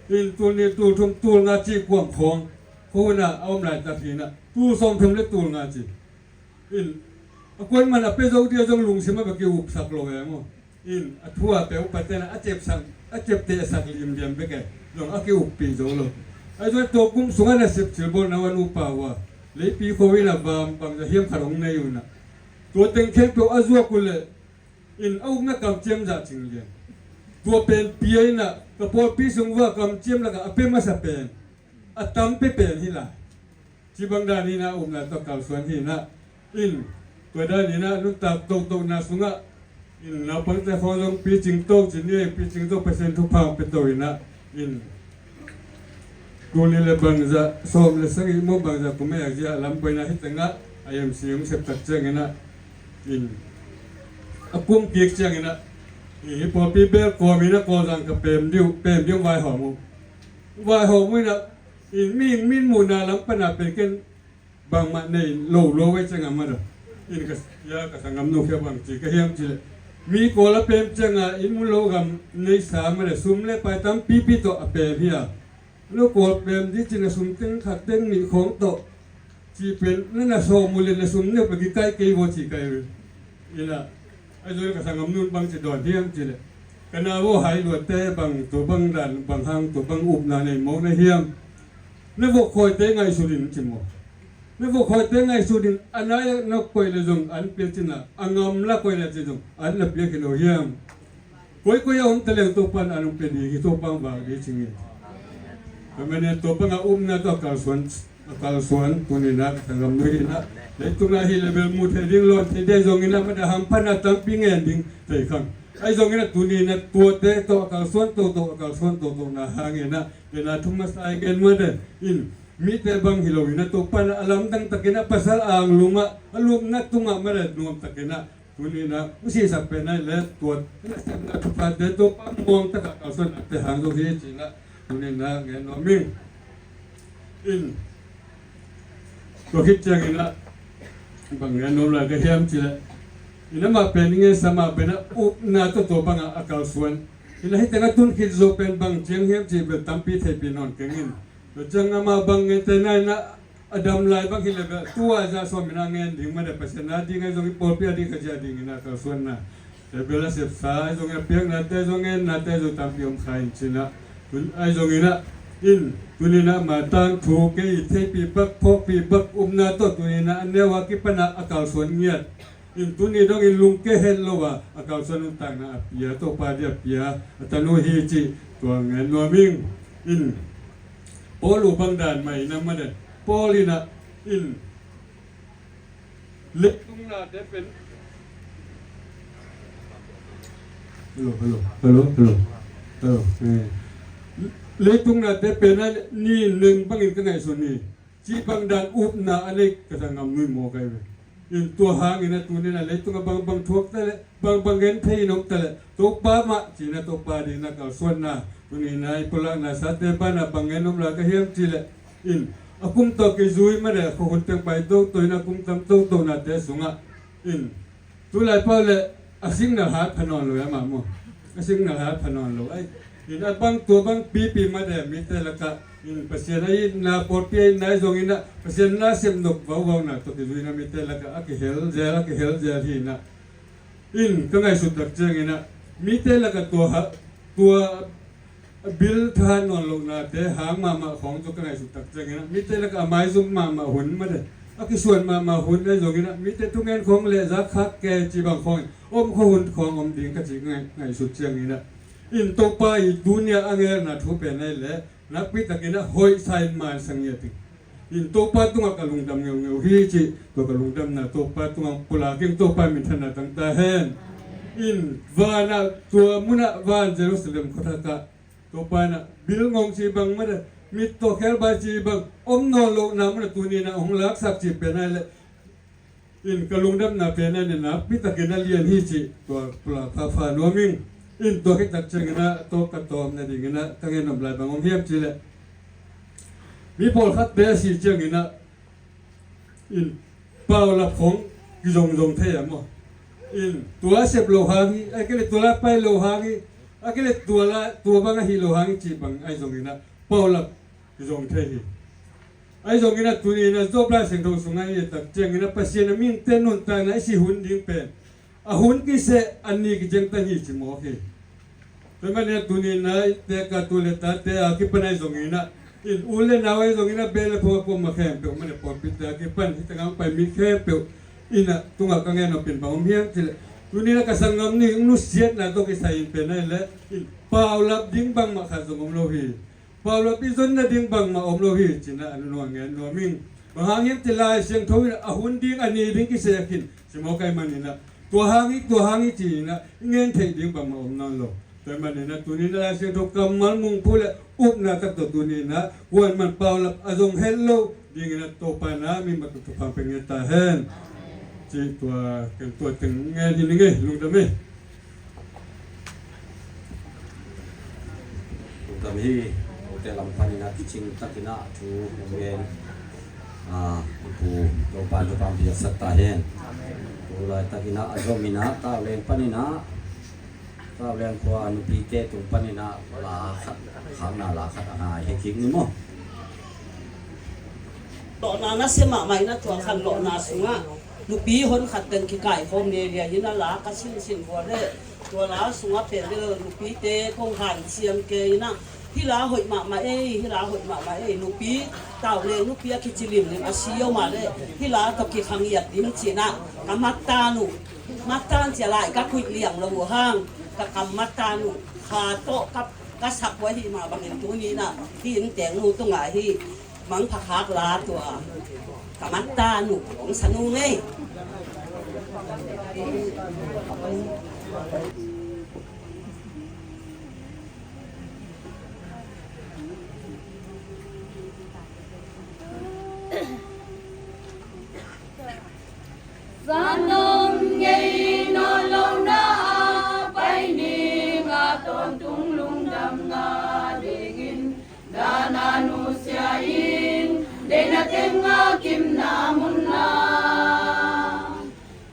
In tul nih tul thum tul nga ci kuam khawng khua hunah a om laitak hinah tul sawmthum le tul nga ci. In a kuan man a pia zo dia zong lungsim a bia ki upsak lo e maw? In a thu a pe upa tena a cep sak a cep te a sak limliam bek e zong a ki uppi zo lo. Ai zong tua kum sungah na sep silbawl na wan upa ua leipi kho in a bam bangza hiam khat hong nei unah tua teng khempeuh a zuak uh leh in a ukna kamciam zah cing lian. Tua pen pia inah ka pawlpi sung ua kamciam lakah a pe masa pen a tampi pen hi lai. Cibang dan hinah upna tawh kalsuan hinah in tua dan hinah nuntak tohtohna sungah in naupangte khawng zong picing to cin ni picing to Pasian thupha hong pia to hinah in tul nih le bangzah sawm le sagih maw bangzah kum ei a zia lam buaina hi tengah a M C hong sep tak cianginah in a kum kik cianginah i pawlpi bel kawm inah kawlzang ka pem diu pem diu vaihawm uh vaihawm uh inah in mihing min muhna lam pana pen ken bangmah nei lo lo ei ciangah mah lo. In ka sia ka sanggamnu khia bang ci ka hiam cileh mi kawl a pem ciangah in mun lo gam nei sa mah le sum le pai tampipi tawh a pem hi a lo kawl pem di cin a sum teng khat teng nih khawng tawh ci pen na na sawm uh le na sum neu pe kikaih kei vaw ci kai ve. Inah Ai zoi ka sanggamnu in bang ci dawn hiam cileh ka nau aw hai luatte bang tua bang dan bang hang tua bang upna nei mawk na hiam? Na vok khawite ngaihsut in ci maw? Na vok khawite ngaihsut in a nai na koih le zong an pia cinah a ngam la koih le ci zong an na piak hi lo hiam? Koikoi a om taleng Topan an hong pia ding hi Topan vak ding ci ngi. Ka mene Topan a upna tawh a kalsuan a kalsuan tuninah ka sanggamnu hinah leitunga hi le bel mu thei ding lawn thei ding zonginah mada hamphatna tampi ngen ding thei khang. Ai zonginah tuninah tuate tawh a kalsuan toto a kalsuan toto na hanginah lena thum masa ai ngen made in mite bang hi loinah Topan a lamdang takinah pasal ang lungah a lupna tungah mada nuam takinah Tuninah u sihsak pen ai le tuat na sepna thupha te Topa muang takah kalsuan te hang zo hi cinah tuninah ngen nuam ing. In tua khit cianginah bang ngen nuam lai ka hiam cileh in amah pen i ngensa mah penah upna tawh tua bangah a kalsuan Hi la, hih tengah tun khit zo pen bang ciang hiam cih bel tampi theihpih nawn keng in. Tua ciang amah bang ngen te na in ah, a dam lai bang hi le bel tua za sawm in ah ngen ding mah de, Pasian a ding ahi zongin pawlpi a ding khat ciat ding in ah kalsuanna te bel a sepsa ahi zongin a piaknate zong, ngennate zong tampi om kha in ci in ah, tun ahi zongin ah, in tuni in ah mah tangthu kei theihpih bak, phawkpih bak upna tawh tuni in ah a neu a kipan ah a kalsuan ngiat in tuni dongin lungke het lo a, a kalsuan nuntakna a pia, Topa ding a pia a tanu hi cih tua ngen nuam ing. In Paul uh bang dan mah in ah mah de, Paul in ah, in leitung nate pen, hello, hello, hello, hello, hello. Eh. Leitung nate pen a ni ning bangin ka ngaihsun hi. Cih bang dan upna a nei ka sanggam nu in maw kai ve. In tua hangin ah tuni in ah leitung ah bangbang thuak ta leh, bangbang genthei in om ta leh, Topa mah ci in ah Topa ding in ah kalsuanna, tuni in ah i pulakna sate banah bang ngen om lai ka hiam cih leh, in a kum tawh kizui mah de, khuahun teng pai toto in ah kum tam toto nate sungah, in tulai pau le a signal hat pha nawn lo, amah maw. A signal hat pha nawn lo. Ai, in a bang tua bang pipi mah de, mite lakah, in Pasian a itna, pawlpi a itna ahi zongin ah, Pasian na sem nop vauvauna tawh kizui in ah mite lakah a kihel zel, a kihel zel hi in ah. In ka ngaihsut tak ciangin ah, mite lakah tua ha, tua a bil thahat nawn lohnate hang mahmah khawng tawh ka ngaihsut tak ciangin ah, mite lakah a maizum mahmah hun mah de, a kisuan mahmah hun ahi zongin ah, mite thungen khawng le zak khak kei cih bang khawng, om khawh hun khawng om ding ka cih ngaih, ngaihsut ciangin ah, in Topa i dunia a ngelna thu pen ahih leh nakpi takin ah hoihsa in mansa ngiat ing. In Topa tungah ka lungdam ngeungeu hi cih, tua ka lungdamna Topa tungah pulak ing. Topa minthanna tang ta hen. In vanah tua munah van Jerusalem khuathakah Topa in ah bil ngong cih bang mah de, mittaw khelbai cih bang om nawn lohna munah tuni in ah hong laksak cih pen ahih leh, in ka lungdamna pen ahih leh nakpi takin a lian hi cih tua pulak phapha nuam ing. In tua khit tak ciangin ah tawh ka tawm nadingin ah ka ngen nop lai bang om hiam cih leh, mi pawlkhatte a si ciangin ah, in paulap khawng kizongzong thei a maw. In tua a sep loh hang hi, a kei le tua la pai loh hang hi, a kei le tua la, tua bang ahi loh hang hi cih bang ahi zongin ah paulap kizong thei hi. Ahi zongin ah tuni in ah Job Lai Siangtho sungah i et tak ciangin ah Pasian a mihingte nuntakna i sih hun ding pen a hun kiseh a ni kiciangtan hi ci mawk hi. Tua ahih manin ah tuni in ah i tek a tu le tate a kipan ahi zongin ah, in u le nau ahi zongin ah, beh le phung a kuamah khempeuh mah le pawlpite a kipan hih tengah hong pai mi khempeuh in ah tungah ka ngen nop pen bang om hiam cih leh, tuni in ah ka sanggam nu in nusiatna tawh kisai in pen ahih leh, in paulap ding bangmah khat zong om lo hi. Paulap i zon nading bangmah om lo hi ci-in ah a nunung a ngen nuam ing. Bang hang hiam cih leh Lai Siangtho in a hun ding a ni ding kiseh khin ci mawk ahih manin ah, tua hang hi, tua hang hi ci-in ah i ngen theih ding bangmah om nawn lo. Tua ahih manin ah tuni in ah Lai Siangtho kammal mungphu le upna tak tawh tuni in ah kuaman paulap a zong het lo dingin ah Topa in ah mi mat thupha pia ngiat ta hen. Cih tua, ken tua teng ngen hi ning ei, lungdam ei. Lungdam hi. Kote lam panin ah kicing takin ah thu hong gen, ah, i Pu Topa in thupha pia sak ta hen. Tu laitakin ah a zom in ah Tauleng panin ah, Tauleng khua nupite tung panin ah la khat, khakna la khat a ngai hi kik ni maw. Lawhna nasia mahmah in ah tua khan lawhna sungah nupi hon khat teng kikaikhawm lialia in ah la ka sinsin vua le, tua la sungah pen le nupite kong hanciam kei in ah, hih la hoih mahmah ei, hih la hoih mahmah ei, nupi, Tauleng nupi a kici limlim a si om a le, hih la tawh kikhangiat ding ci-in ah ka mat tan uh. Mat tan ci-a lai ka kuih liang lo uh hang, ka kam mat tan uh. Kha tawh ka, ka sak uh ahih mah bangin tuni in ah hih inn teng nu tungah hih mangpha khak la tua ka mat tan uh, hong sa nung ei. Zan om ngei nawn lohna a pai ning a, tawntung lungdamna dingin dan a nusia in, deihna teng a kimna mun ah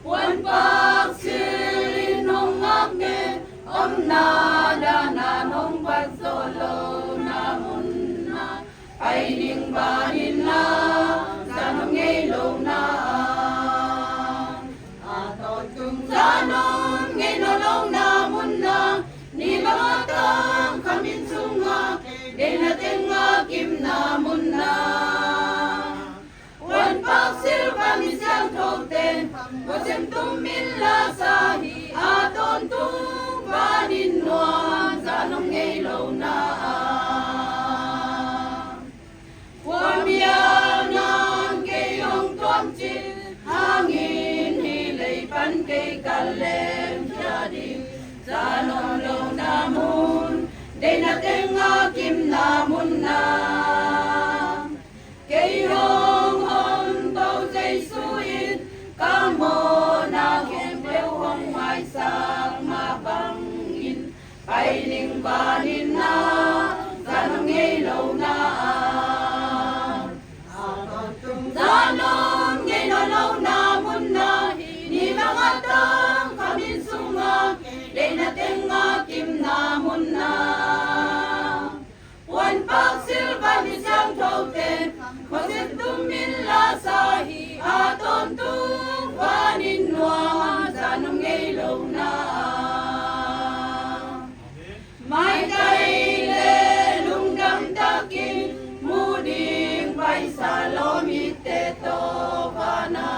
puanpak sil in hong ngak nge, omna dan a Tum min la sa hi a, tawntung vanin nuam, zan om ngei lo na ah. Khuamial nang kei hong tuam cih hangin, hih lei pan kei ka lemkhia ding. Zan om lo na mun, deihna teng a kimna mun na. Kei hong hon to Jesu in, ka mawhna khempeuh hong maisak mah bangin, pai ning vanin na, zan om ngei lo na ah. Zan om ngei nawn lo na mun na, hih ni bang a tang ka min sungah, deihna teng a kimna mun na. Puanpak silva mi siangthote, Moses tum min la sa hi a, tawntung vanin nuam, zan om ngei lo na ah. Maitai le lungdam takin mu ding paisa lawm i te tawh vana,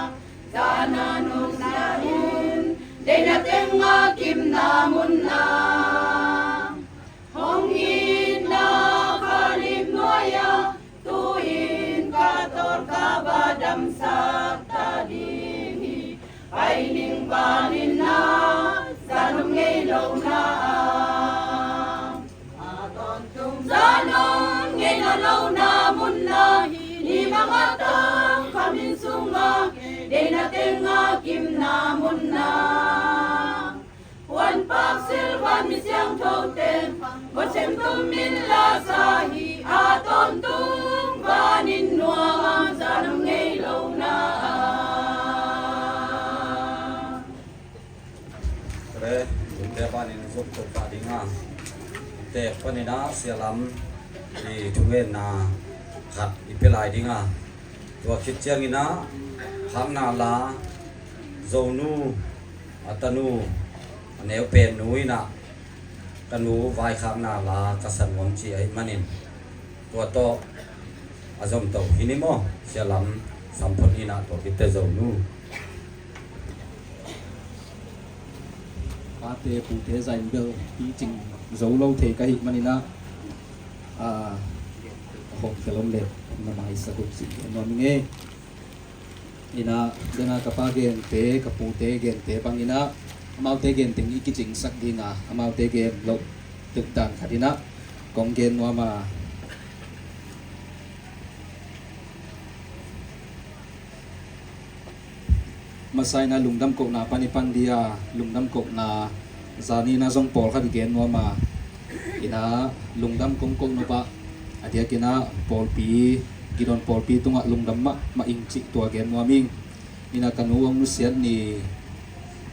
zan a nunna in, deihna teng a kimna mun na. Hong itna kha lim nuai-ah, tu-in ka tawlkap a damsak ta ding hi. Pai ning vanin na, zan om ngei lo na ah. Zan om ngei nawn lo na mun na, hih ni bang a tang ka min sungah, deihna teng a kimna mun na. Puanpak silva mi siangthote, Moses tum min la sa hi a, tawntung vanin nuam, zan om ngei lo na ah. Re, ute panin zuk to pa ding a. Ute panin a Sia Lam i thungetna khat i pia lai ding a. Tua khit ciangin a, khakna la, Zonu, a tanu, a neu pen nu in a, ka nu vaikhakna la ka sa nuam ci ahih manin, tua tawh a zom to hi ni maw, Sia Lam Samphot in a, tua khit teh Zonu. Pate pute zah in bel picing zo lo thei ka hih manin a, a, a hawm tel om leh na maisak uh cih nuam ing e. In a, dena ka pa gente, ka pute gente bangin a, amaute gen teng i kicingsak ding a, amaute gen loh tuk dan khat in a kong gen nuam a. Masa in a lungdam kohna pan i pan ding a, lungdam kohna zan in a zong pawlkhat i gen nuam a. In a lungdam kong koh nop ah, a diakin a pawlpi, Gideon pawlpi tungah lungdam mahmah ing cih tua gen nuam ing. In a ka nu hong nusiat ni,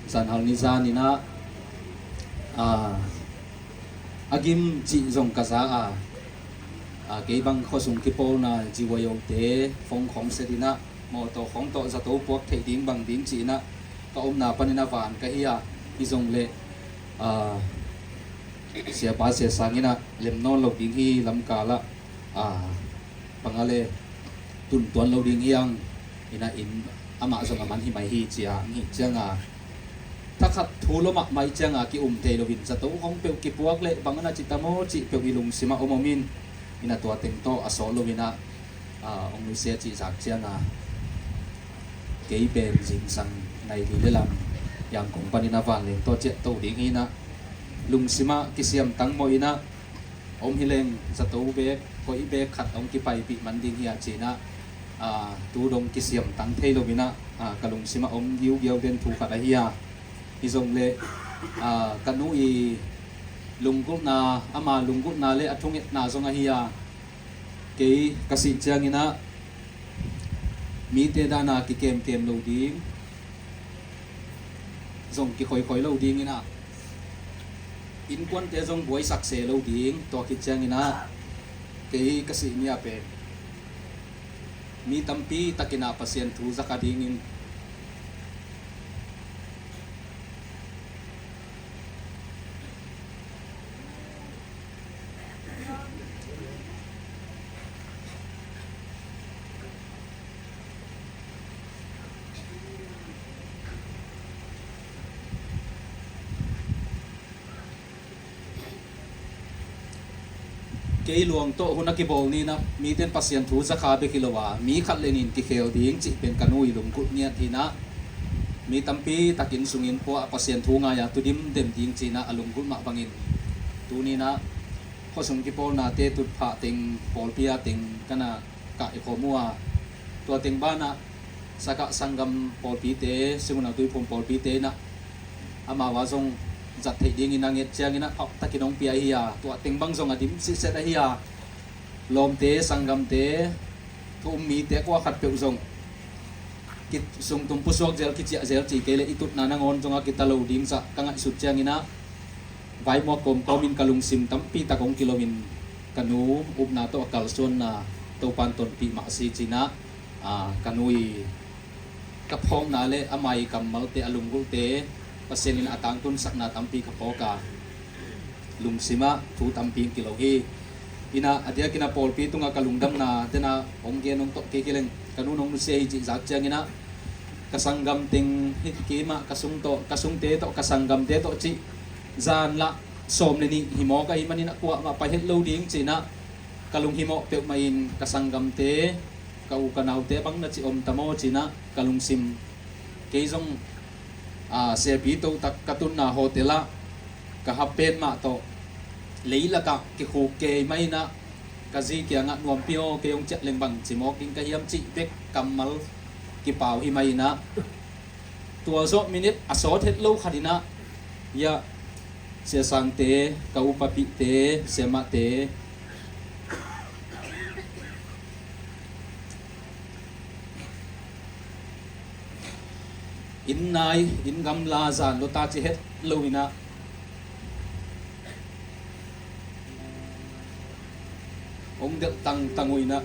zanhal ni zan in a, a, a gim cih zong ka za a, a, kei bang khuasung kipawlna ziuaiote phone khawng set in a, mawtaw khawng tawh zato puak theih ding bang ding ci in a ka omna panin a van ka hi a, hi zong leh, a, siapa sia sang in a lem nawn lo ding hi lamkal ah, a, bang a le tuntuan lo ding hi ang, in a in amah zong a man hi mai hi ci a, hih ciang a thakhat thu lo mahmah ciang a ki-um thei loin zato khawng peuh kipuak leh bang a na ci ta maw cih peuh i lungsim ah om om in, in a tua teng tawh a sawt lo in a, a, hong nusia cih zak ciang a, kei pen zingsang nai li le lam Yangon panin a vanleng tawh ciah to ding hi in a, lungsim ah kisiam tang mawh in a, om hi leng zato bek, koih bek khat hong kipaipih man ding hi a ci in a, a, tu dong kisiam tang thei lo in a, a, ka lungsim ah om giugiau den thu khat ahi a. Hi zong leh, a, ka nu i lunggulhna, ama lunggulhna le a thungetna zong ahi a. Kei ka sih ciangin a, mite dan a kikemkem lo ding, zong kikhoikhoi lo ding in a, innkuante zong buaisak se lo ding, tua khit ciangin a, kei ka sih ni a pen mi tampi takin a Pasian thu zak a dingin Kei luang tawh hun a kibawl ni-in ah, mite in Pasian thu zakha bek hi lo a, mi khat le nih in kikhel ding cih pen ka nu i lunggulh ngiat hi-in ah, mi tampi takin sunginn pua-a Pasian thu ngai-a tu dimdem ding ci-in ah a lunggulh mah bangin, tuni-in ah khuasung kipawlnate tutphah teng, pawlpi-a teng ka na kah i khawm uh a, tua teng banah Sakah sanggam pawlpite, Simunau Tuiphum pawlpite in ah amau a zong zat theih dingin a nget ciangin ah phaptakin hong pia hi a, tua teng bang zong a dim sitset ahi a, lawmte, sanggamte, thu um mite kua khat peuh zong ki-, sungtum pusuak zel, kiciah zel ci kei leh i tutna nangawn zong a kita lo ding zah ka ngaihsut ciangin ah, vaimuak kawmkawmin ka lungsim tampi tak hong kilawmin, ka nu upna tawh a kalsuanna Topa'n tonpih mah a si ci-in ah, aa, ka nu i ka phawkna le amah i kammalte, a lunggulhte, Pasian in a tangtunsakna tampi ka phawk a, lungsim ah thu tampi hong kilo hi. In ah a diakin a pawlpi tungah ka lungdamna den a hong gen hong tawh kei kileng, ka nu in hong nusia hi cih zak ciangin ah, ka sanggam teng hi kim ah, ka sung tawh, ka sungte tawh, ka sanggamte tawh cih zan lah sawm le nih hi mawk ahih manin ah kuamah pai het lo ding ci-in ah ka lunghimawh peuhmah in, ka sanggamte, ka u ka naute bang na ci om ta maw ci-in ah ka lungsim. Kei zong, aa, siapi totak ka tunna hotel ah ka hap pen mah tawh leilakah kikhuk kei mah in ah, ka zi kiangah, "Nuampi aw, kei hong ciah leng bang ci mawk ding ka hiam?" cih bek kammal kipau hi mah in ah, tua zawh minute a sawt het lo khat in ah, ya, siasangte, ka upapihte, siamahte, inn nai, inn gamla zan lo ta ci het lo in ah, hong delh tangtang uh in ah,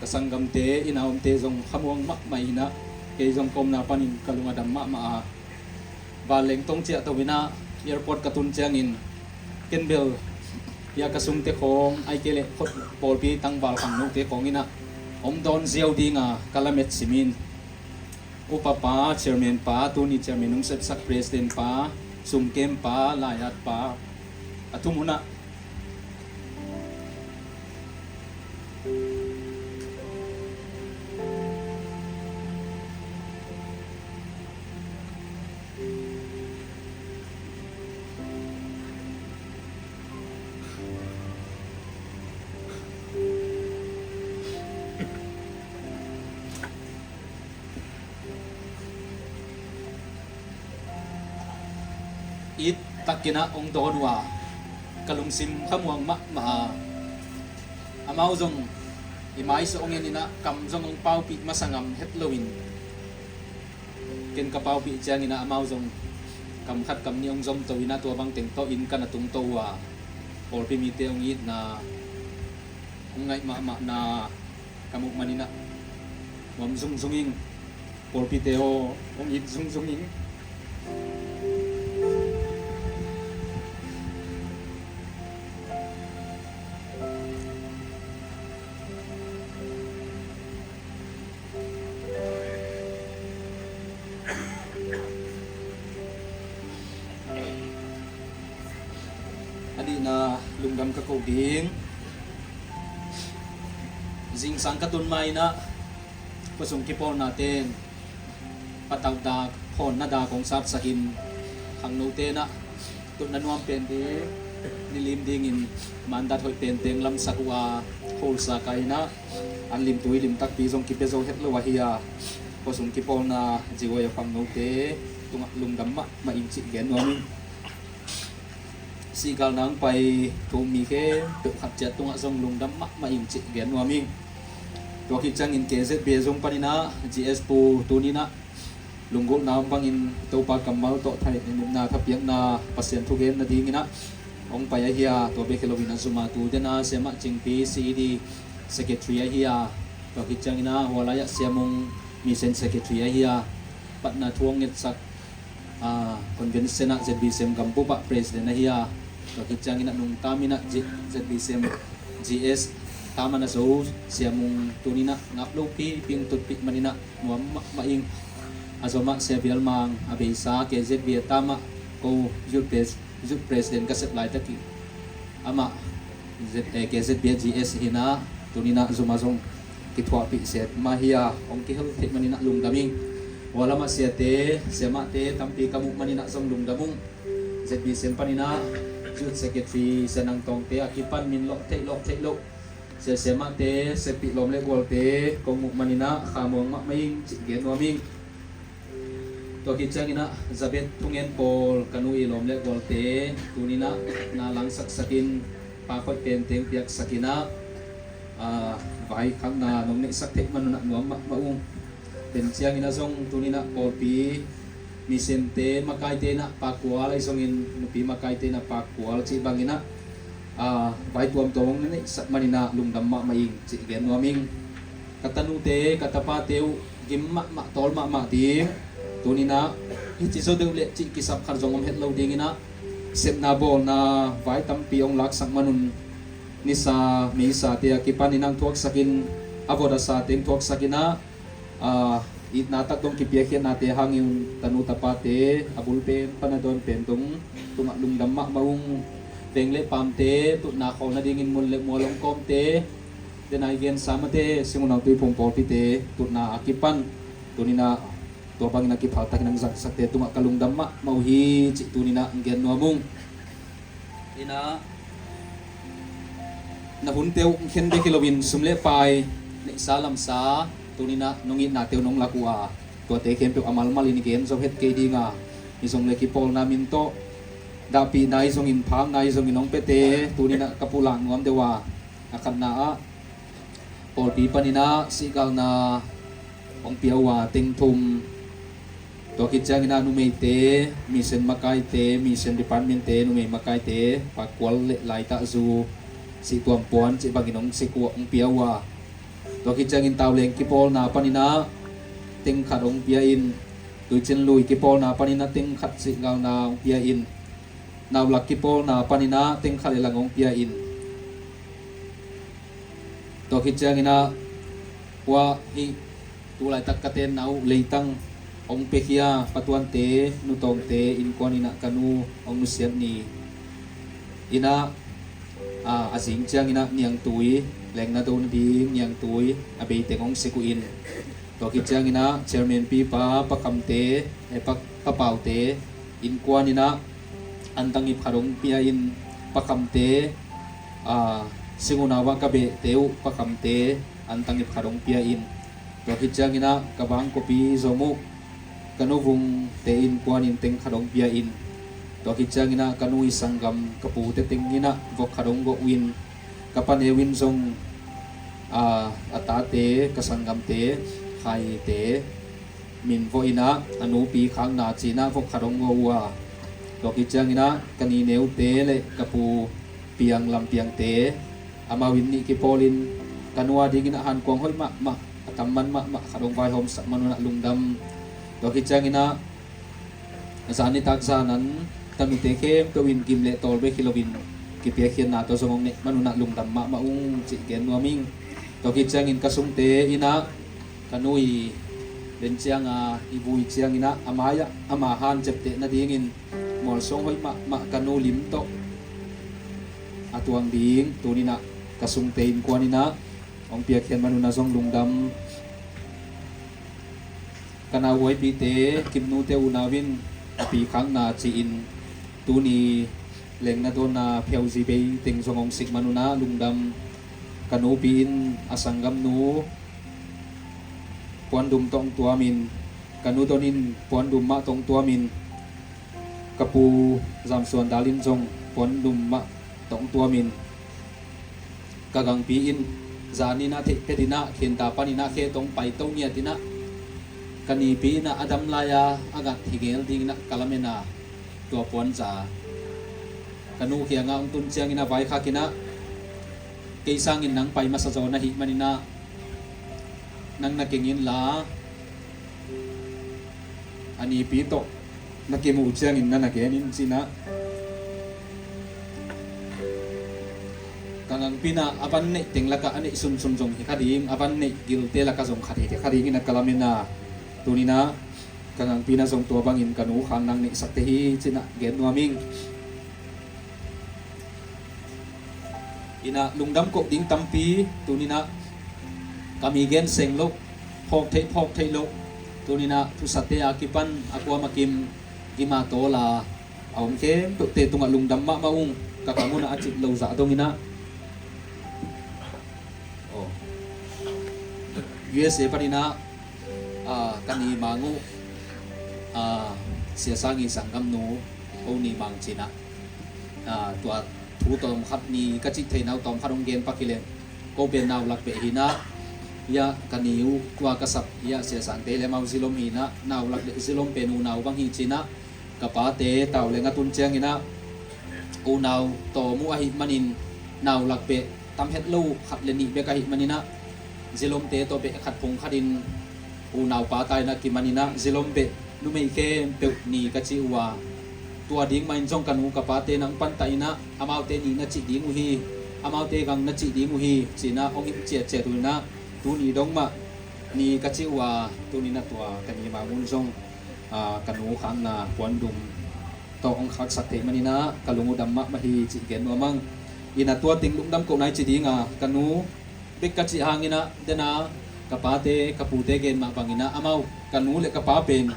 ka sanggamte, inn a omte zong khamuang mahmah in ah, kei zong ka omna panin ka lung a dam mahmah a, vanleng tong ciah to in ah, airport ka tun ciangin, ken bel, ya, ka sungte khawng, ahih kei leh khut pawlpi tangval khangnote khawng in ah hong dawn ziau ding a ka lamet simin, upa pa, chairman pa, tuni chairman hong sepsak president pa, sumkem pa, laiat pa, a thum hun ah, it takin ah hong dawn uh a, ka lungsim khamuang mahmah a, amau zong i mai sung hong en in ah, kam zong hong paupih masa ngam het loin, ken ka paupih ciangin ah amau zong kam khat kam nih hong zom to in ah, tua bang teng tawh inn ka na tungto uh a, pawlpi mite hong itna, hong ngaih mahmahna ka muh manin ah nuam zungzung ing. Pawlpite aw, hong it zungzung ing. A dihna lungdam ka ko ding. Zingsang ka tun ma-in ah khuasung kipawlnate in patauh dak, phawnna dak hong sapsakin, khangnote in ah tutna nuam pen ding, nilim dingin mandat hoih pen teng lamsak uh a, kholsa ka in ah an limtui limtakpi zong kipia zo het lo ahi a, khuasung kipawlna G Y F khangnote tungah lungdam mahmah ing cih gen nuam ing. Sihgalna hong pai thu um mi khempeuh khat ciat tungah zong lungdam mahmah ing cih gen nuam ing. Tua khit ciangin K Z B A zong panin ah G S Pu tuni-in ah lunggulhna om bangin Topa kammal tawh thaneihna, thapiakna, Pasian thugen nadingin ah hong pai ahi a, tua bek hi loin a zum a tu den a Siamah Cingpi C E D Secretary ahi a, tua khit ciangin ah hua lai-ah Siamung Mission Secretary ahi a, patna thu hong ngetsak, ah, convention ah Z B C M gambup ah president ahi a, tua khit ciangin ah nungta min ah Z-, Z B C M G S tam a na zo Siamung tuni-in ah ngap lopi pi, hong tutpih manin ah nuam mahmah ing. A zom ah Sia Bial Mang, a beisa K Z B A tam ah ko youth pres-, youth president ka sep laitak hi. Amah Z-, eh, K Z B G S hi-in ah, tuni-in ah zumah zong kithuahpih set mah hi a, hong kihel theih manin ah lungdam ing. Hua lamah siate, siamahte tampi ka muh manin ah zong lungdam ung. Z B C M panin ah Youth Secretary Sia Nang Tawngte a kipan min lawh theih lawh theih loh sia siamahte, siapi lawm le gualte kong muh manin ah khamuang mahmah ing cih gen nuam ing. Tua khit ciangin ah Zabet thungen pawl ka nu i lawm le gualte tuni-in ah na langsaksakin pa khoih penteng piaksakin ah, ah, vaikhakna nong neihsak theih manun ah nuam mahmah ung. Pen ciangin ah zong tuni-in ah pawlpi missionte makaite in ah pakual ahi zongin nupi makaite in ah pakual cih bangin ah, ah, vai tuamtuam hong neihsak manin ah lungdam mahmah ing cih gen nuam ing. Ka tanute ka tapate uh gim mahmah tawl mahmah ding. Tuni-in ah hici zaw deuh leh cih kisap khat zong om het lo dingin ah sepna bawlna vai tampi hong laksak manun nisa meisate a kipanin ah thuaksakin a vot a sa teng thuaksakin ah, ah, itna tak dong kipiakkhiatnate hangin tanu tapate a bul pen pan a dawn pen dong tungah lungdam mahmah ung. Veng le paamte tutna khawl nadingin mun le mual hong kawmte, den a i gensa mate Singunau Tuiphum pawlpite tutna a kipan tuni-in ah tua bangin a kiphaltakin hong zangsakte tungah ka lungdam mahmah uh hi cih tuni-in ah hong gen nuam ung. Ina na hunte uh hong khen bek hi loin sum le pai neihsa lamsa tuni-in ah nong itnate uh nong lak uh a, tuate khempeuh a malmalin i gen zo het kei ding a, hi zong le kipawlna min tawh dahpihna hi zongin phakna hi zongin hong piate tuni-in ah ka pulak nuam deuh a, a khatna ah pawlpi panin ah sihgalna hong pia uh a teng thum. Tua khit ciangin ah numeite, mission makaite, mission departmentte, numei makaite pakual le laitah zu sihtuam puan cih bangin hong sik uh a hong pia uh a. Tua khit ciangin tauleng kipawlna panin ah teng khat hong pia in, tuicin lui kipawlna panin ah teng khat sihgalna hong pia in, naulak kipawlna panin ah teng khat le lang hong pia in. Tua khit ciangin ah hua hih tulaitak ka tenna uh leitang hong piakhia Pa Tuante, Nu Tawngte innkuan in ah ka nu hong nusiat ni in ah, a, a zing ciangin ah niangtui, lengna do nading niangtui a beiteng hong sik uh in. Tua khit ciangin ah Chairman Pipa, Pa Khamte, eh, Pa, Pa Paute innkuan in ah antang ip khat hong pia in, Pa Khamte, a, Singunau ah ka behte uh Pa Khamte antang ip khat hong pia in. Tua khit ciangin ah ka bangkawpi zom uh ka nu Vungte innkuan in teng khat hong pia in. Tua khit ciangin ah ka nu i sanggam ka pute teng in ah vok khat hong gawh uh in, ka paneu in zong, a, a tate, ka sanggamte Khaite min vawh in ah a nupi khakna ci-in ah vok khat hong gawh uh a. Tua khit ciangin ah ka nineute le ka pu Piang, Lam Piangte, amau in nih kipawlin ka nu a dingin ah hankuang hoih mahmah, a tamman mahmah khat hong vaihawmsak manun ah lungdam. Tua khit ciangin ah zan nitak zan an tanute khempeuh in gim le tawl bek hi loin kipiakkhiatna tawh zong hong neih manun ah lungdam mahmah ung cih gen nuam ing. Tua khit ciangin ka sungte in ah ka nu i ben ciang a i vui ciangin ah a mai-ah ama han ciapteh nadingin mualsuang hoih mahmah ka nu lim tawh a tuang ding tuni-in ah ka sungte innkuan in ah hong piakkhiat manun ah zong lungdam. Ka nauhuaipite Kimnute unau in a pi khakna ci-in tuni lengna dawnna phiauzi bei teng zong hong sik manun ah lungdam. Ka nupi in a sanggamnu puandum tawh hong tuamin, ka nu Don in puandum mah tawh hong tuamin, ka pu Zamsuan Dal in zong puandum mah tawh hong tuamin, ka gangpi in zan in ah theih phet in ah khenta panin ah khe tawh hong paito ngiat in ah ka nipi in ah a dam lai-a a ngat hi ngel dingin ah ka lamen a, tua puanza ka nu kiangah hong tun ciangin ah vaikhak in ah kei sangin nang pai masa zaw na hih manin ah nang na keng inla a nipi tawh na kimuh ciangin na na gen in ci-in ah ka gangpi in ah a van neih teng lakah a neih sunsun zong hi kha ding, a van neih gilte lakah zong khat hi kha dingin ah ka lamen a, tuni-in ah ka gangpi in ah zong tua bangin ka nu khang nang neihsak teh hi ci-in ah gen nuam ing. Inah lungdam koh ding tampi tuninah ka mi gen seng loh, phawk theih phawk theih loh, tuninah thusate a kipan a kuam a kim gima tawla a om khempeuhte tungah lungdam mahmah ung. Ka kam unah a cip lo zah donginah, oh, U S A paninah, ah, ka ni mang uh, ah, Sia Sang i sanggamnu, oh, ni mang cinah, ah, tua thu tawm khat ni ka cih thei nau tawm khat hong gen pak hi leng, ko pen nau lak beh hinah, hiah ka ni uh tua ka sap hiah Sia Sangte le mau zilom hinah, nau lak le zilom pen unau bang hi cinah, ka pate tau le ngatun cianginah unau tawm uh ahih manin nau lak beh tam het lo uh khat le nih bek ahih maninah, zilomte tawh beh khat phung khatin unau pata inah kimaninah zilom beh numei khempeuh ni ka cih uh a, tua ding mahin zong ka nu ka pate nang pantah inah amaute ni na cih ding uh hi, amaute gang na cih ding uh hi cinah hong him ciatciat uh inah, tuni dong mah ni ka cih uh a, tuninah tua ka ni mang un zong, ah, ka nu khakna puandum tawh hong khaksak theih maninah ka lung uh dam mahmah hi cih gen nuam ang. Inah tua teng lungdam koh nai ci dinga, ka nu bek ka cih hanginah dena ka pate ka pute gen mah banginah amau ka nu le ka pa pen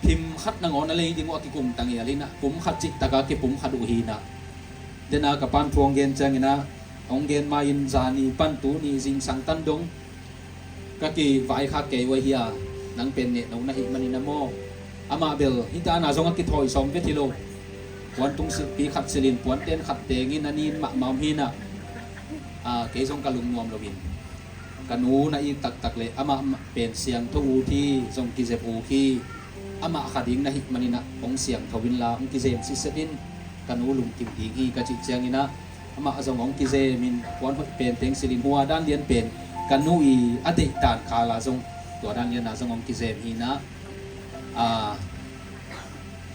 phim khat nangawn a lei ding uh a kikumtang hial hinah, pum khat cihtaka kipum khat uh hinah. Dena ka pan thu hong gen cianginah, hong gen ma-in zani pan tuni zingsang tan dong ka kivaikhak kei uh ahi a, nang pen nehno na hih maninah maw, amah bel hih dana zong a kithawi sawm vet hi lo. Puan tung silhpi khat silhin puanten khat tengin a nin mahmah om hinah, ah, kei zong ka lungnuam loin ka nu na it taktak le amah pen siangtho ut hi, zong kizep ut hi. Amah kha ding na hih maninah hong siangtho inla hong kizem sitset in, ka nu lungkim ding hi ka cih cianginah amah zong hong kizemin puan hoih pen teng silhin hua dan lian pen ka nu i a deih dan khala zong tua dan liana zong hong kizem hinah, ah,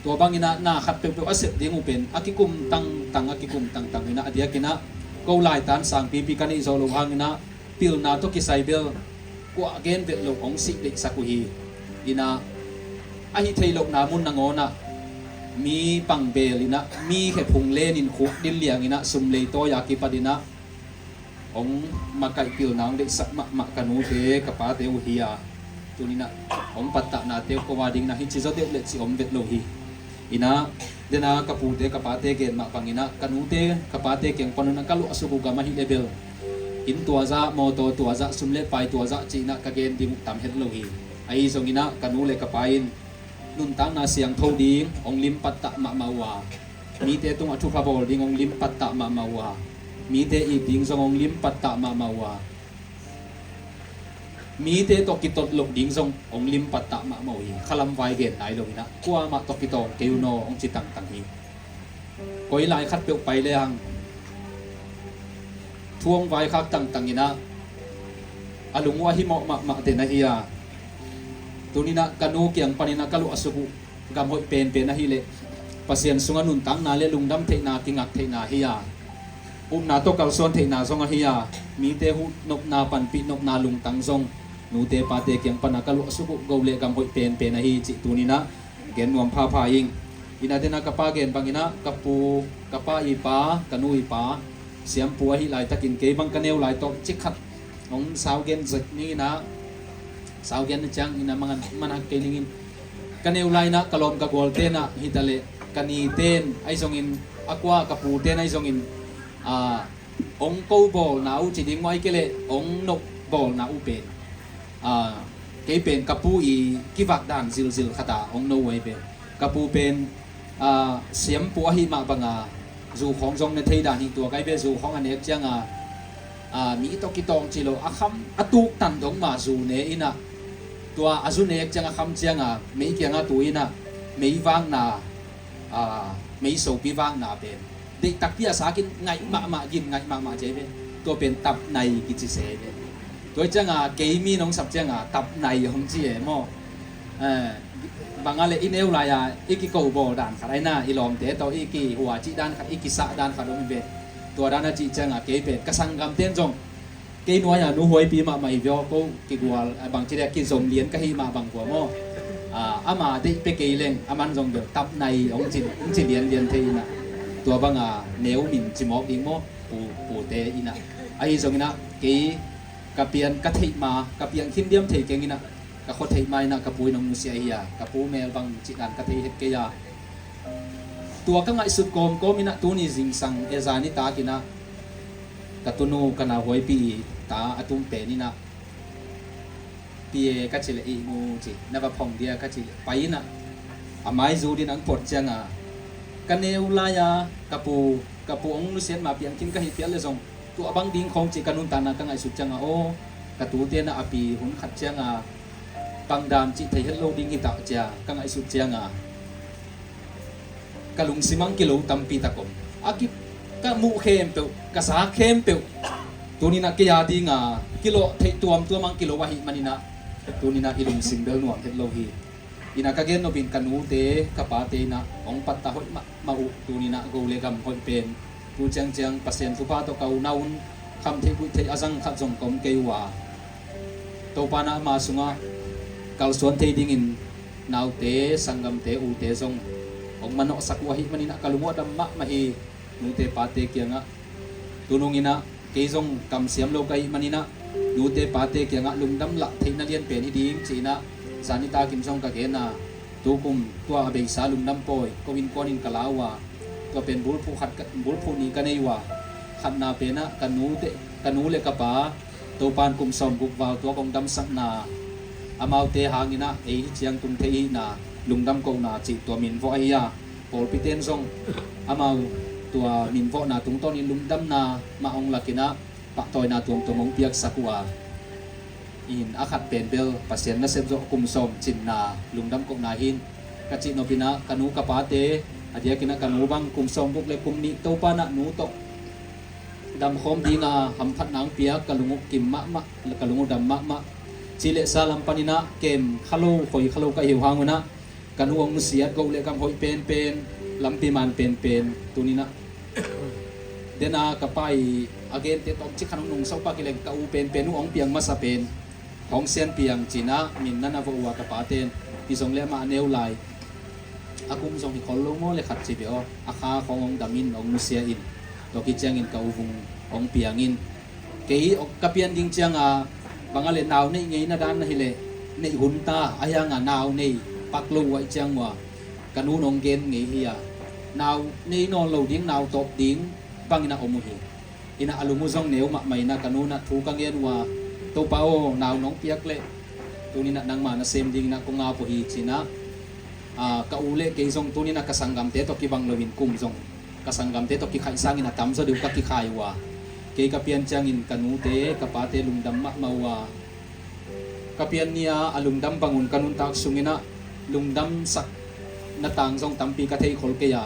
tua banginah na khat peuhpeuh a sep ding uh pen a kikum tangtang a kikum tangtang hinah, a diakinah ko laitan sangpipi ka neih zawh loh hanginah pilna tawh kisai bel kuah gen vet loh hong sih deihsak uh hi. Inah ahi thei lohna mun nangawnah mi pangbel inah mi khephung lenin khuk dil lianginah sum leitawi a kipat inah hong makaih pilna hong deihsak mahmah ka nute ka pate uh hi a, tuninah hong pattahnate uh ko a dinginah hici zaw deuh le cih om vet lo hi. Inah dena ka pute ka pate gen mah banginah ka nute ka pate kiang panunah ka luahsuk uh gam ahi le bel inn tuazah, mawtaw tuazah, sum le pai tuazah cihnah ka gen ding uh tam het lo hi. Ahi zonginah ka nu le ka pa in nuntakna siangtho ding hong lim pattah mahmah uh a, mite tungah thupha bawl ding hong lim pattah mahmah uh a, mite it ding zong hong lim pattah mahmah uh a, mite tawh kitot loh ding zong hong lim pattah mahmah uh hi. Khalam vai gen nai loinah kuamah tawh kitawng kei un aw hong ci tangtang hi. Koi lai khat peuh pai le hang thu hong vaikhak tangtanginah a lung uh a himawh mahmah den ahi a, tuninah ka nu kiang paninah ka luahsuk uh gam hoih penpen ahileh Pasian sungah nuntakna le lungdam theihna kingak theihna hi a, upna tawh kalsuan theihna zong ahi a, mite huh nopna panpih nopna lungtang zong nute pate kiang pana ka luahsuk uh go le gam hoih penpen ahi cih tuninah gen nuam phapha ing. Inah dena ka pa gen banginah ka pu, ka pa i pa, ka nu i pa Siampu ahi laitakin kei bang ka neu lai tawh cikhat hong sau gen zek ninginah, sau gen ciangin a mangan manhak kei ningin ka neu lainah ka lawm ka gual tenah hitaleh ka niten ahi zongin a kua ka pu ten ahi zongin a, hong ko bawlna uh ci ding muai kei leh hong noh bawlna uh pen a, kei pen ka pu i kivak dan zilzil khata hong no uh ahi ve. Ka pu pen a, siampu ahi mah banga zu khawng zong ne thei dan hi. Tua kai ve, zu khawng a nek cianga a, mi tawh kitawng ci lo a kham a tuktan dong ma zu ne inah tua a zu nek cianga kham cianga mei kianga tu inah mei vakna a, mei sopi vakna pen deih takpi a sakin ngaih mahmah gin ngaih mahmah ci ahi ve. Tua pen tapnai kici se ahi ve. Tua cianga kei mi nong sap cianga tapnai hong ci e maw? Banga le i neu lai-a i kiko bawl dan khat aina i lawmte tawh i kihua cih dan khat i kisah dan khat om hi ve. Tua dan a cih cianga kei pen ka sanggamten zong kei nuai-a nu huaipi mahmah hi vio ko kigual bangci le kizom lian ka hi mah bang kua maw? Ama deih pe kei leng aman zong bel tapnai hong ci lianlian thei inah Tua banga neu min cimawk ding maw, pu, pute inah. Ahi zonginah kei ka pian ka theih ma, ka piang khin diam thei keng inah, ka khua theih ma inah ka pu in hong nusia hi a, ka pu mel bang cih dan ka thei het kei a. Tua ka ngaihsut kawmkawm inah tuni zingsang e zani takinah ka tunu ka nauhuaipi i ta a tum pen inah, pie ka ci leh i mu ci na va phong dia ka ci leh pai inah a maizu din ang phot cianga ka neu lai-a ka pu, ka pu hong nusiat ma piang khin ka hih phial le zong tua bang ding khawng ci ka nuntakna ka ngaihsut cianga aw, ka tute na a pi hun khat cianga pangdam cih thei het lo ding hi tah cia ka ngaihsut cianga ka lungsim ang kilo tampi tak om. A ki, ka muh khempeuh, ka sa khempeuh tuninah kei a dinga kilawh theih tuamtuam ang kilo ahih maninah tuninah i lungsim bel nuam het lo hi. Inah ka gen nopin ka nute ka pate inah hong patta hoih mahmah uh tuninah go le gam hoih pen tu ciangciang Pasian thupha tawh ka unau un kham theih buih theih a zang khat zong ka om kei uh a, Topa na ama sungah kalsuan thei dingin naute, sanggamte, ute zong hong manawhsak uh ahih maninah ka lungawh dam mahmah hi. Nute pate kiangah tununginah kei zong kamsiam lo ka hih maninah nute pate kiangah lungdam lah theihna lian pen hi ding ci-inah zani takin zong ka gena. Tukum tua a beisa lungdam pawi ko innkuanin ka la uh a, tua pen bulphuh khat ka, bulphuh nih ka nei uh a, khatna penah ka nute, ka nu le ka pa Topan kum sawmguk val tua kong damsakna amaute hanginah ei hi ciang tung thei hihna lungdam kohna cih tua minvawh ahi a, pawlpiten zong amau tua minvawhna tungtawnin lungdamna mah hong lakinah pahtawina tuamtuam hong piaksak uh a, in a khat pen bel Pasian nasep zawh kum sawm cinna lungdam kohna hin ka cih nopinah ka nu ka pate a diakinah ka nu bang kum sawmguk le kum nih Topanah nu tawh damkhawm dinga hamphatna ang piak ka lung uh kim mahmah, ka lung uh dam mahmah. Cileh sa lam paninah kem kha lo, khoi kha lo ka hi uh hangunah ka nu hong nusiat go le gam hoih penpen, lampi man penpen tuninah dena ka pa i a gente tawm cik khan hong nungso pak hileng ka u penpen uh hong piang masa pen hong sian piang cinah min na na vawh uh a ka paten hi zong le amah a neu lai a kum zong hi khol lo maw le khat ci bia aw a kha khawng hong damin hong nusia in tua kiciangin ka u vung hong piangin kei ka pian ding cianga banga le nau neih ngeina dan na hileh neih hunta a hianga nau nei pak lo uh aih ciang uh a ka nu nong gen ngei hi a nau nei nawn lo ding nau tawp ding bangin a om uh hi. Inah a lung uh zong neu mahmah inah ka nunah thu ka ngen uh a Topa aw nau nong piak leh tuninah nangma nasem dinginah kong ap uh hi cinah ka u le kei zong tuninah ka sanggamte tawh kibang loin kum zong ka sanggamte tawh kikhai sangin a tamzaw deuh ka kikhai uh a kei ka pian ciangin ka nute ka pate lungdam mahmah uh a ka pian ni-a a lungdam bangun ka nuntak sunginah lungdamsak na tang zong tampi ka theikhol kei a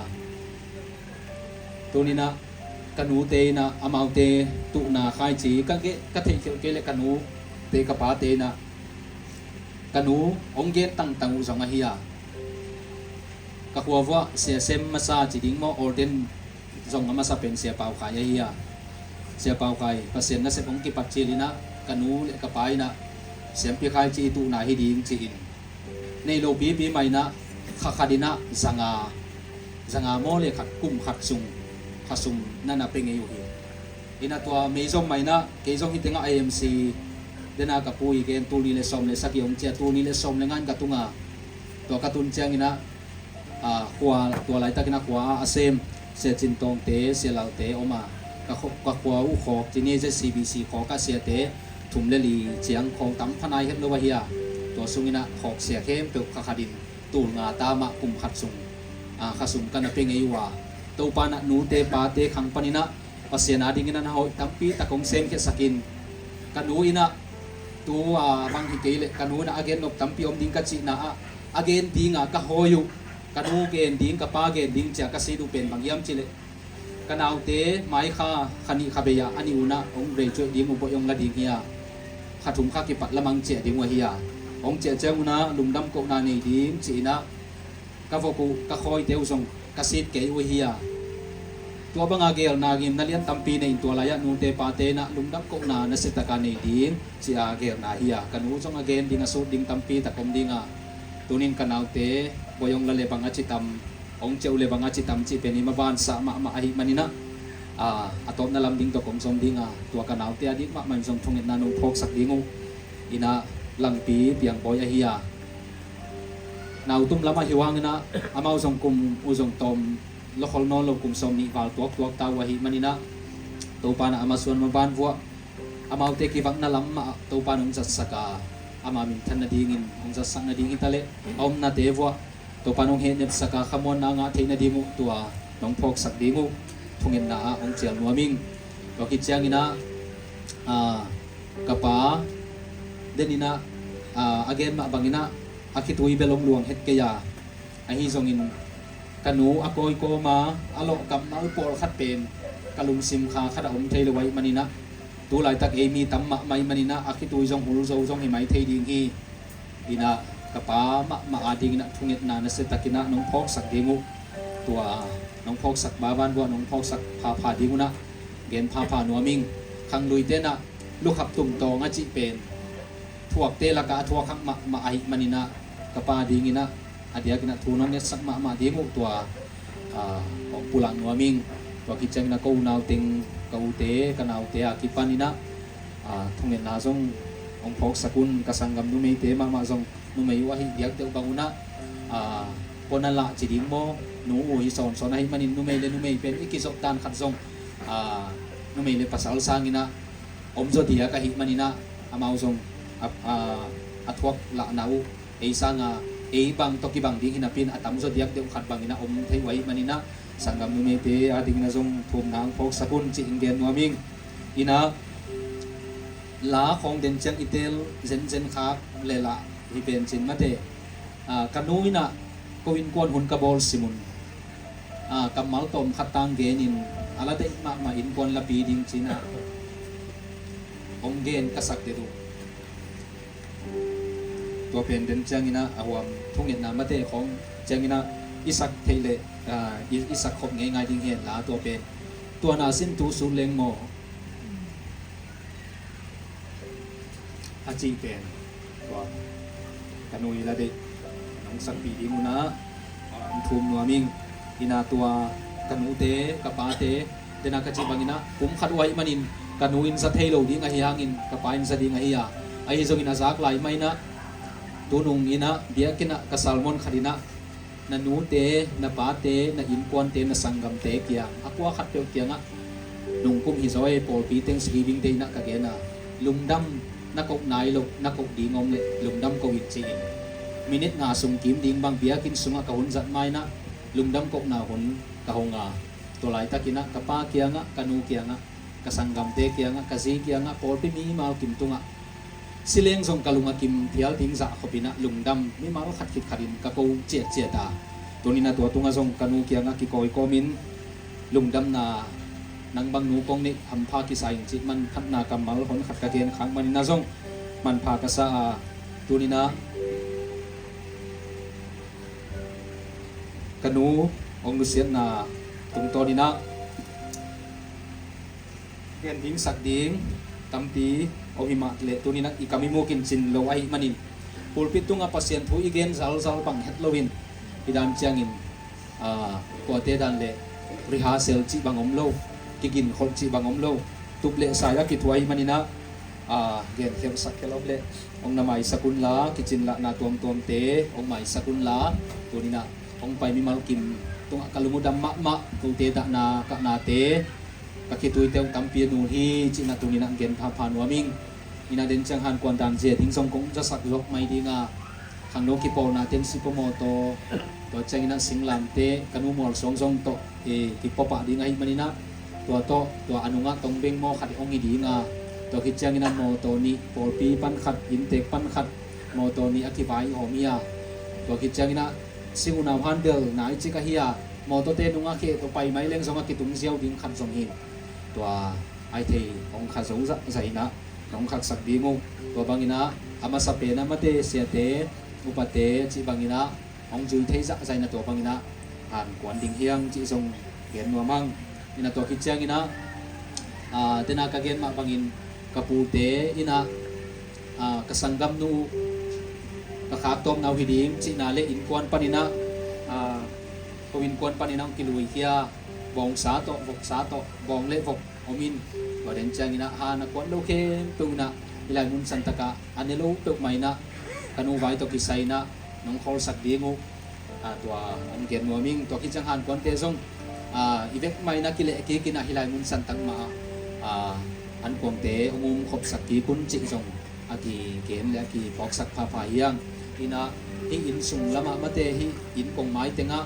tuninah ka nute inah amaute tuhna khaici ka, ka theihkhelh kei le ka nute ka pate inah ka nu hong gen tangtang uh zong ahi a ka khuavuah siasem masa ci ding maw ordain zong a masa pen Sia Pau Khai ahi a Sia Pau Khai Pasian nasep hong kipat cilinah ka nu le ka pa inah siampi khaici i tuhna hi ding ci-in nei lo pipi mah inah kha khat inah zanga zanga maw le khat kum khat sung kha sum na na pe ngei uh hi. Inah tua meizom mah inah kei zong hi tengah I M C dena ka pu i gen tul nih le sawm le sagih hong cia tul nih le sawm le nga in ka tunga tua ka tun cianginah khua tua laitakinah khua a sem Sia Cin Tawngte Sia Lalte om a ka khua uh khawk ci ni Z C B C khawkah siate thum le li ciang khawng tam pha nai het lo ahi a tua sunginah khawk sia khempeuh kha khatin tul nga ta mah kum khat sung kha sum ka na pe ngei uh a Topa nah nute pate khang paninah Pasian a dingin a na hoih tampi tak hong semkhiatsakin ka nu inah tu a bang hi kei leh ka nu inah a gen nop tampi om ding ka cihna ah a gen dinga ka hawi uh ka nu gen ding ka pa gen ding cia ka sit uh pen bang hiam cileh ka naute mai kha kha nih kha bei ah a nih unah hong graduate ding uh boih hong la ding hi a kha thum kha kipat lamang ciah ding uh ahi a hong ciah ciang unah lungdam kohna nei ding ci inah ka vok uh ka khawite uh zong ka sit kei uh hi a tua banga gelna ngimna lian tampi nei in tua lai-ah nute pate inah lungdam kohna nasiataka nei ding ci-a gelna hi a ka nu zong a gen ding a sut ding tampi tak om dinga tunin ka naute boih hong la le bang a citam hong ciah uh le bang a ci tam cih pen i maban sah mahmah ahih manin ah, a, a tawpna lam ding tawh kong zom ding a, tua ka naute a dik mahmah in zong thungetna nong phawksak ding uh. Inah Langpi Piangbawi ahi a, nau tum lamah hi uh hang inah, amau zong kum uh zong tawm lo khol nawn lo, kum sawm nih val tuaktuak ta uh ahih manin ah, Topa in ah a masuan maban vuah amaute kivakna lam mah Topa in hong zatsak a, ama minthan nadingin hong zatsak nading hi ta leh, a omnate vuah Topa in hong hehnepsak a, khamuanna ngah theih nading uh tua nong phawksak ding uh thungetna ah hong cial nuam ing. Tua khit ciangin ah, a, ka pa den inah, a, a gen mah bangin ah a khitui bel hong luang het kei a, ahi zongin ka nu a kawi kawm a, a lawh kammal pawlkhat pen ka lungsim kha khat a om thei lo ahih manin ah, tu laitak ei mi tam mahmah ahih manin ah a khitui zong hul zo zong hi mai thei ding hi. Inah ka pa mahmah a dingin ah thungetna nasia takin ah nong phawksak ding uh. Tua nong phawksak baban vuah nong phawksak phapha ding un ah gen phapha nuam ing. Khangluite in ah lukhap tumtawng a cih pen thuakte lakah a thuak hak mahmah ahih manin ah, ka pa dingin ah a diakin ah thu nong ngetsak mahmah ding uh tua, a, hong pulak nuam ing. Tua khit ciangin ah ka unau teng, ka ute, ka naute a kipan inah, a, thungetna zong hong phawksak un. Ka sanggam numeite mahmah zong numei uh ahih diak deuh bang un ah, a, kua na lah ci ding maw, nu uh hi sawnsawn ahih manin numei le numei pen i kizop dan khat zong, a, numei le pasal sangin ah om zaw diak ahih manin ah, amau zong a, a, a thuak lahna uh ei sanga ei bang tawh kibang ding hi napi in a tam zaw diak deuh khat bangin ah om thei uh ahih manin ah, sanggam numeite a dingin ah zong thumna hong phawksak un ci-in gen nuam ing. Inah la khawng den ciang i teel zenzen khak le lah hi pen cin mate, a, ka nu inah ko innkuan hun ka bawl sim un, a, kammal tawm khat tang genin a la deih mahmah innkuan lapi ding ci-in ah hong gen ka sak det uh. Tua pen den ciangin ah a huam thungetna mate khawng ciangin ah i sak theih leh, a, i, i sak khop ngeingai ding hi hen la, tua pen tua na sin tu sut leng maw a cih pen tua ka nu i la deih nong sakpih ding un ah, a, hong thum nuam ing. Inah tua ka nute, ka pate, den a ka cih bangin ah kum khat uh ahih manin ka nu in za thei lo ding ahi hangin ka pa in za ding ahi a, ahi zongin a zak lai mah inah tunung inah biakinn ah ka sermon khat inah na nute, na pate, na innkuante, na sanggamte kiang, a kua khatpeuh kiangah nungkum hi zaw e, pawlpi teng si hi dingte inah ka gen a, lungdam na koh nai loh, na koh ding om leh lungdam ko in ci-in minit nga sung kim ding bang biakinn sungah ka hun zat ma inah lungdam kohna hun ka hong a, tua laitakin ah ka pa kiangah, ka nu kiangah, ka sanggamte kiangah, ka zi kiangah, pawlpi mimal kim tungah si leng zong ka lung a kim phial ding zah khopin ah lungdam mimal khat khit khatin ka ko ciatciat a, tunin ah tua tungah zong ka nu kiangah kikawi kawmin lungdamna nang bang nu kong neih hampha kisa in cih manphatna kammal hon khat ka gen khak manin ah zong manpha ka sa a, tunin ah ka nu hong nusiatna tungtawnin ah gen ding sak ding tampi om hi mah leh tunin ah i kam i muk in cin lo ahih manin pulpit tungah Pasian thu i gen zalzal bang het loin i dan ciangin, ah, kuate dan leh rehearsal cih bang om lo, kiginkholh cih bang om lo, tup leh sai a kithuah ahih manin ah, ah, gen khelh sak khelh om leh hong na maisak unla, kicin lahna tuamtuamte hong maisak unla, tunin ah hong pai mimal kim tungah ka lung uh dam mahmah, kote dahna kahnate ka khitui teuh tampi a nul hi cihna tunin ah gen phapha nuam ing. Inah den ciang hankuan dan zia ding zong kong zasak zawk mai ding a, khangno kipawlna ten sipaw mawtaw, tua ciangin ah singlamteh ka nu mualsuang zong tawh, eh, kipawpah ding ahih manin ah tua tawh, tua a nungah tongbeng maw khat hong hi ding a, tua khit ciangin ah mawtaw nih, pawlpi pan khat, inntek pan khat, mawtaw nih a kivai hawm hi a, tua khit ciangin ah si unau han bel nai cik ahi a, mawtawte nungah kheh tawh pai mai leng zong a kitung ziau ding khat zong hi. Tua ai thei hong kha zo zahzah inah nong khaksak ding uh. Tua bangin ah a masa pen ah mate, siate, upate cih bangin ah hong zui thei zahzah inah tua bangin ah hankuan ding hi hang cih zong gen nuam hang. Inah tua khit ciangin ah, ah, den a ka gen mah bangin ka pute inah, ah, ka sanggamnu uh ka khak tawpna uh hi ding cihna leh innkuan panin ah, ah, Innkuan panin ah hong kiluikhia, bawngsa tawh, voksa tawh, bawng le vok om in, tua den ciangin ah han a kuan lo khempeuh in ah hih lai mun santak ah a ne lo peuhmah in ah ka nu vai tawh kisai in ah nong khawlsak ding uh, a, tua hong gen nuam ing. Tua khit ciang hankuante zong, a, i vekmah in ah kileh kik in ah hih lai mun santak mah ah, a, ankuangte hong um khopsak kik un cih zong a kigen le a kiphawksak phapha hi hang. In ah hih inn sung lamah mate, hih inn kong mai tengah,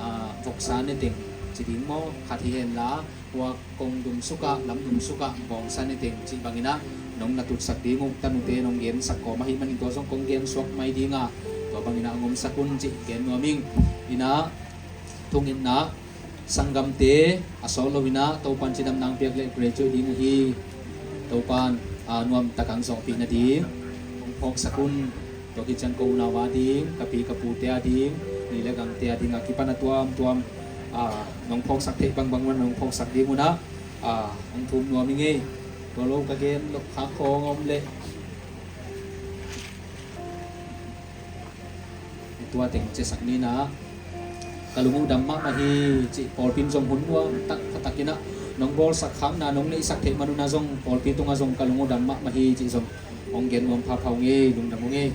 a, voksa ne teng ci ding maw, khat hi hen la, tua kong dum sukah, lam dum sukah bawngsa ne teng cih bangin ah nong na tutsak ding uh, tanute nong gensak kawm ahih manin tua zong kong gensuak mai ding a, tua bangin ah hong omsak un cih gen nuam ing. In ah thungetna, sanggamte a sawt lo in ah Topan cidamna hong piak le graduate ding uh hi. Topan, a, nuamtak hong zawhpih nading hong phawksak un. Tua khit ciang ko unau a ding, ka pi ka pute a ding, ni le gangte a ding a kipan a tuamtuam, a, nong phawksak theih bangbang man nong phawksak ding un ah, a, hong thum nuam ing ei. Tua lo ka gen lo khak khawng om leh tua teng ciahsak ni in ah, ka lung uh dam mahmah hi cih pawlpi in zong hun nuamtak, khatak in ah nong bawlsak khakna nong neihsak theih man un ah zong pawlpi tungah zong ka lung uh dam mahmah hi cih zong hong gen nuam phapha ung ei, lungdam ung ei.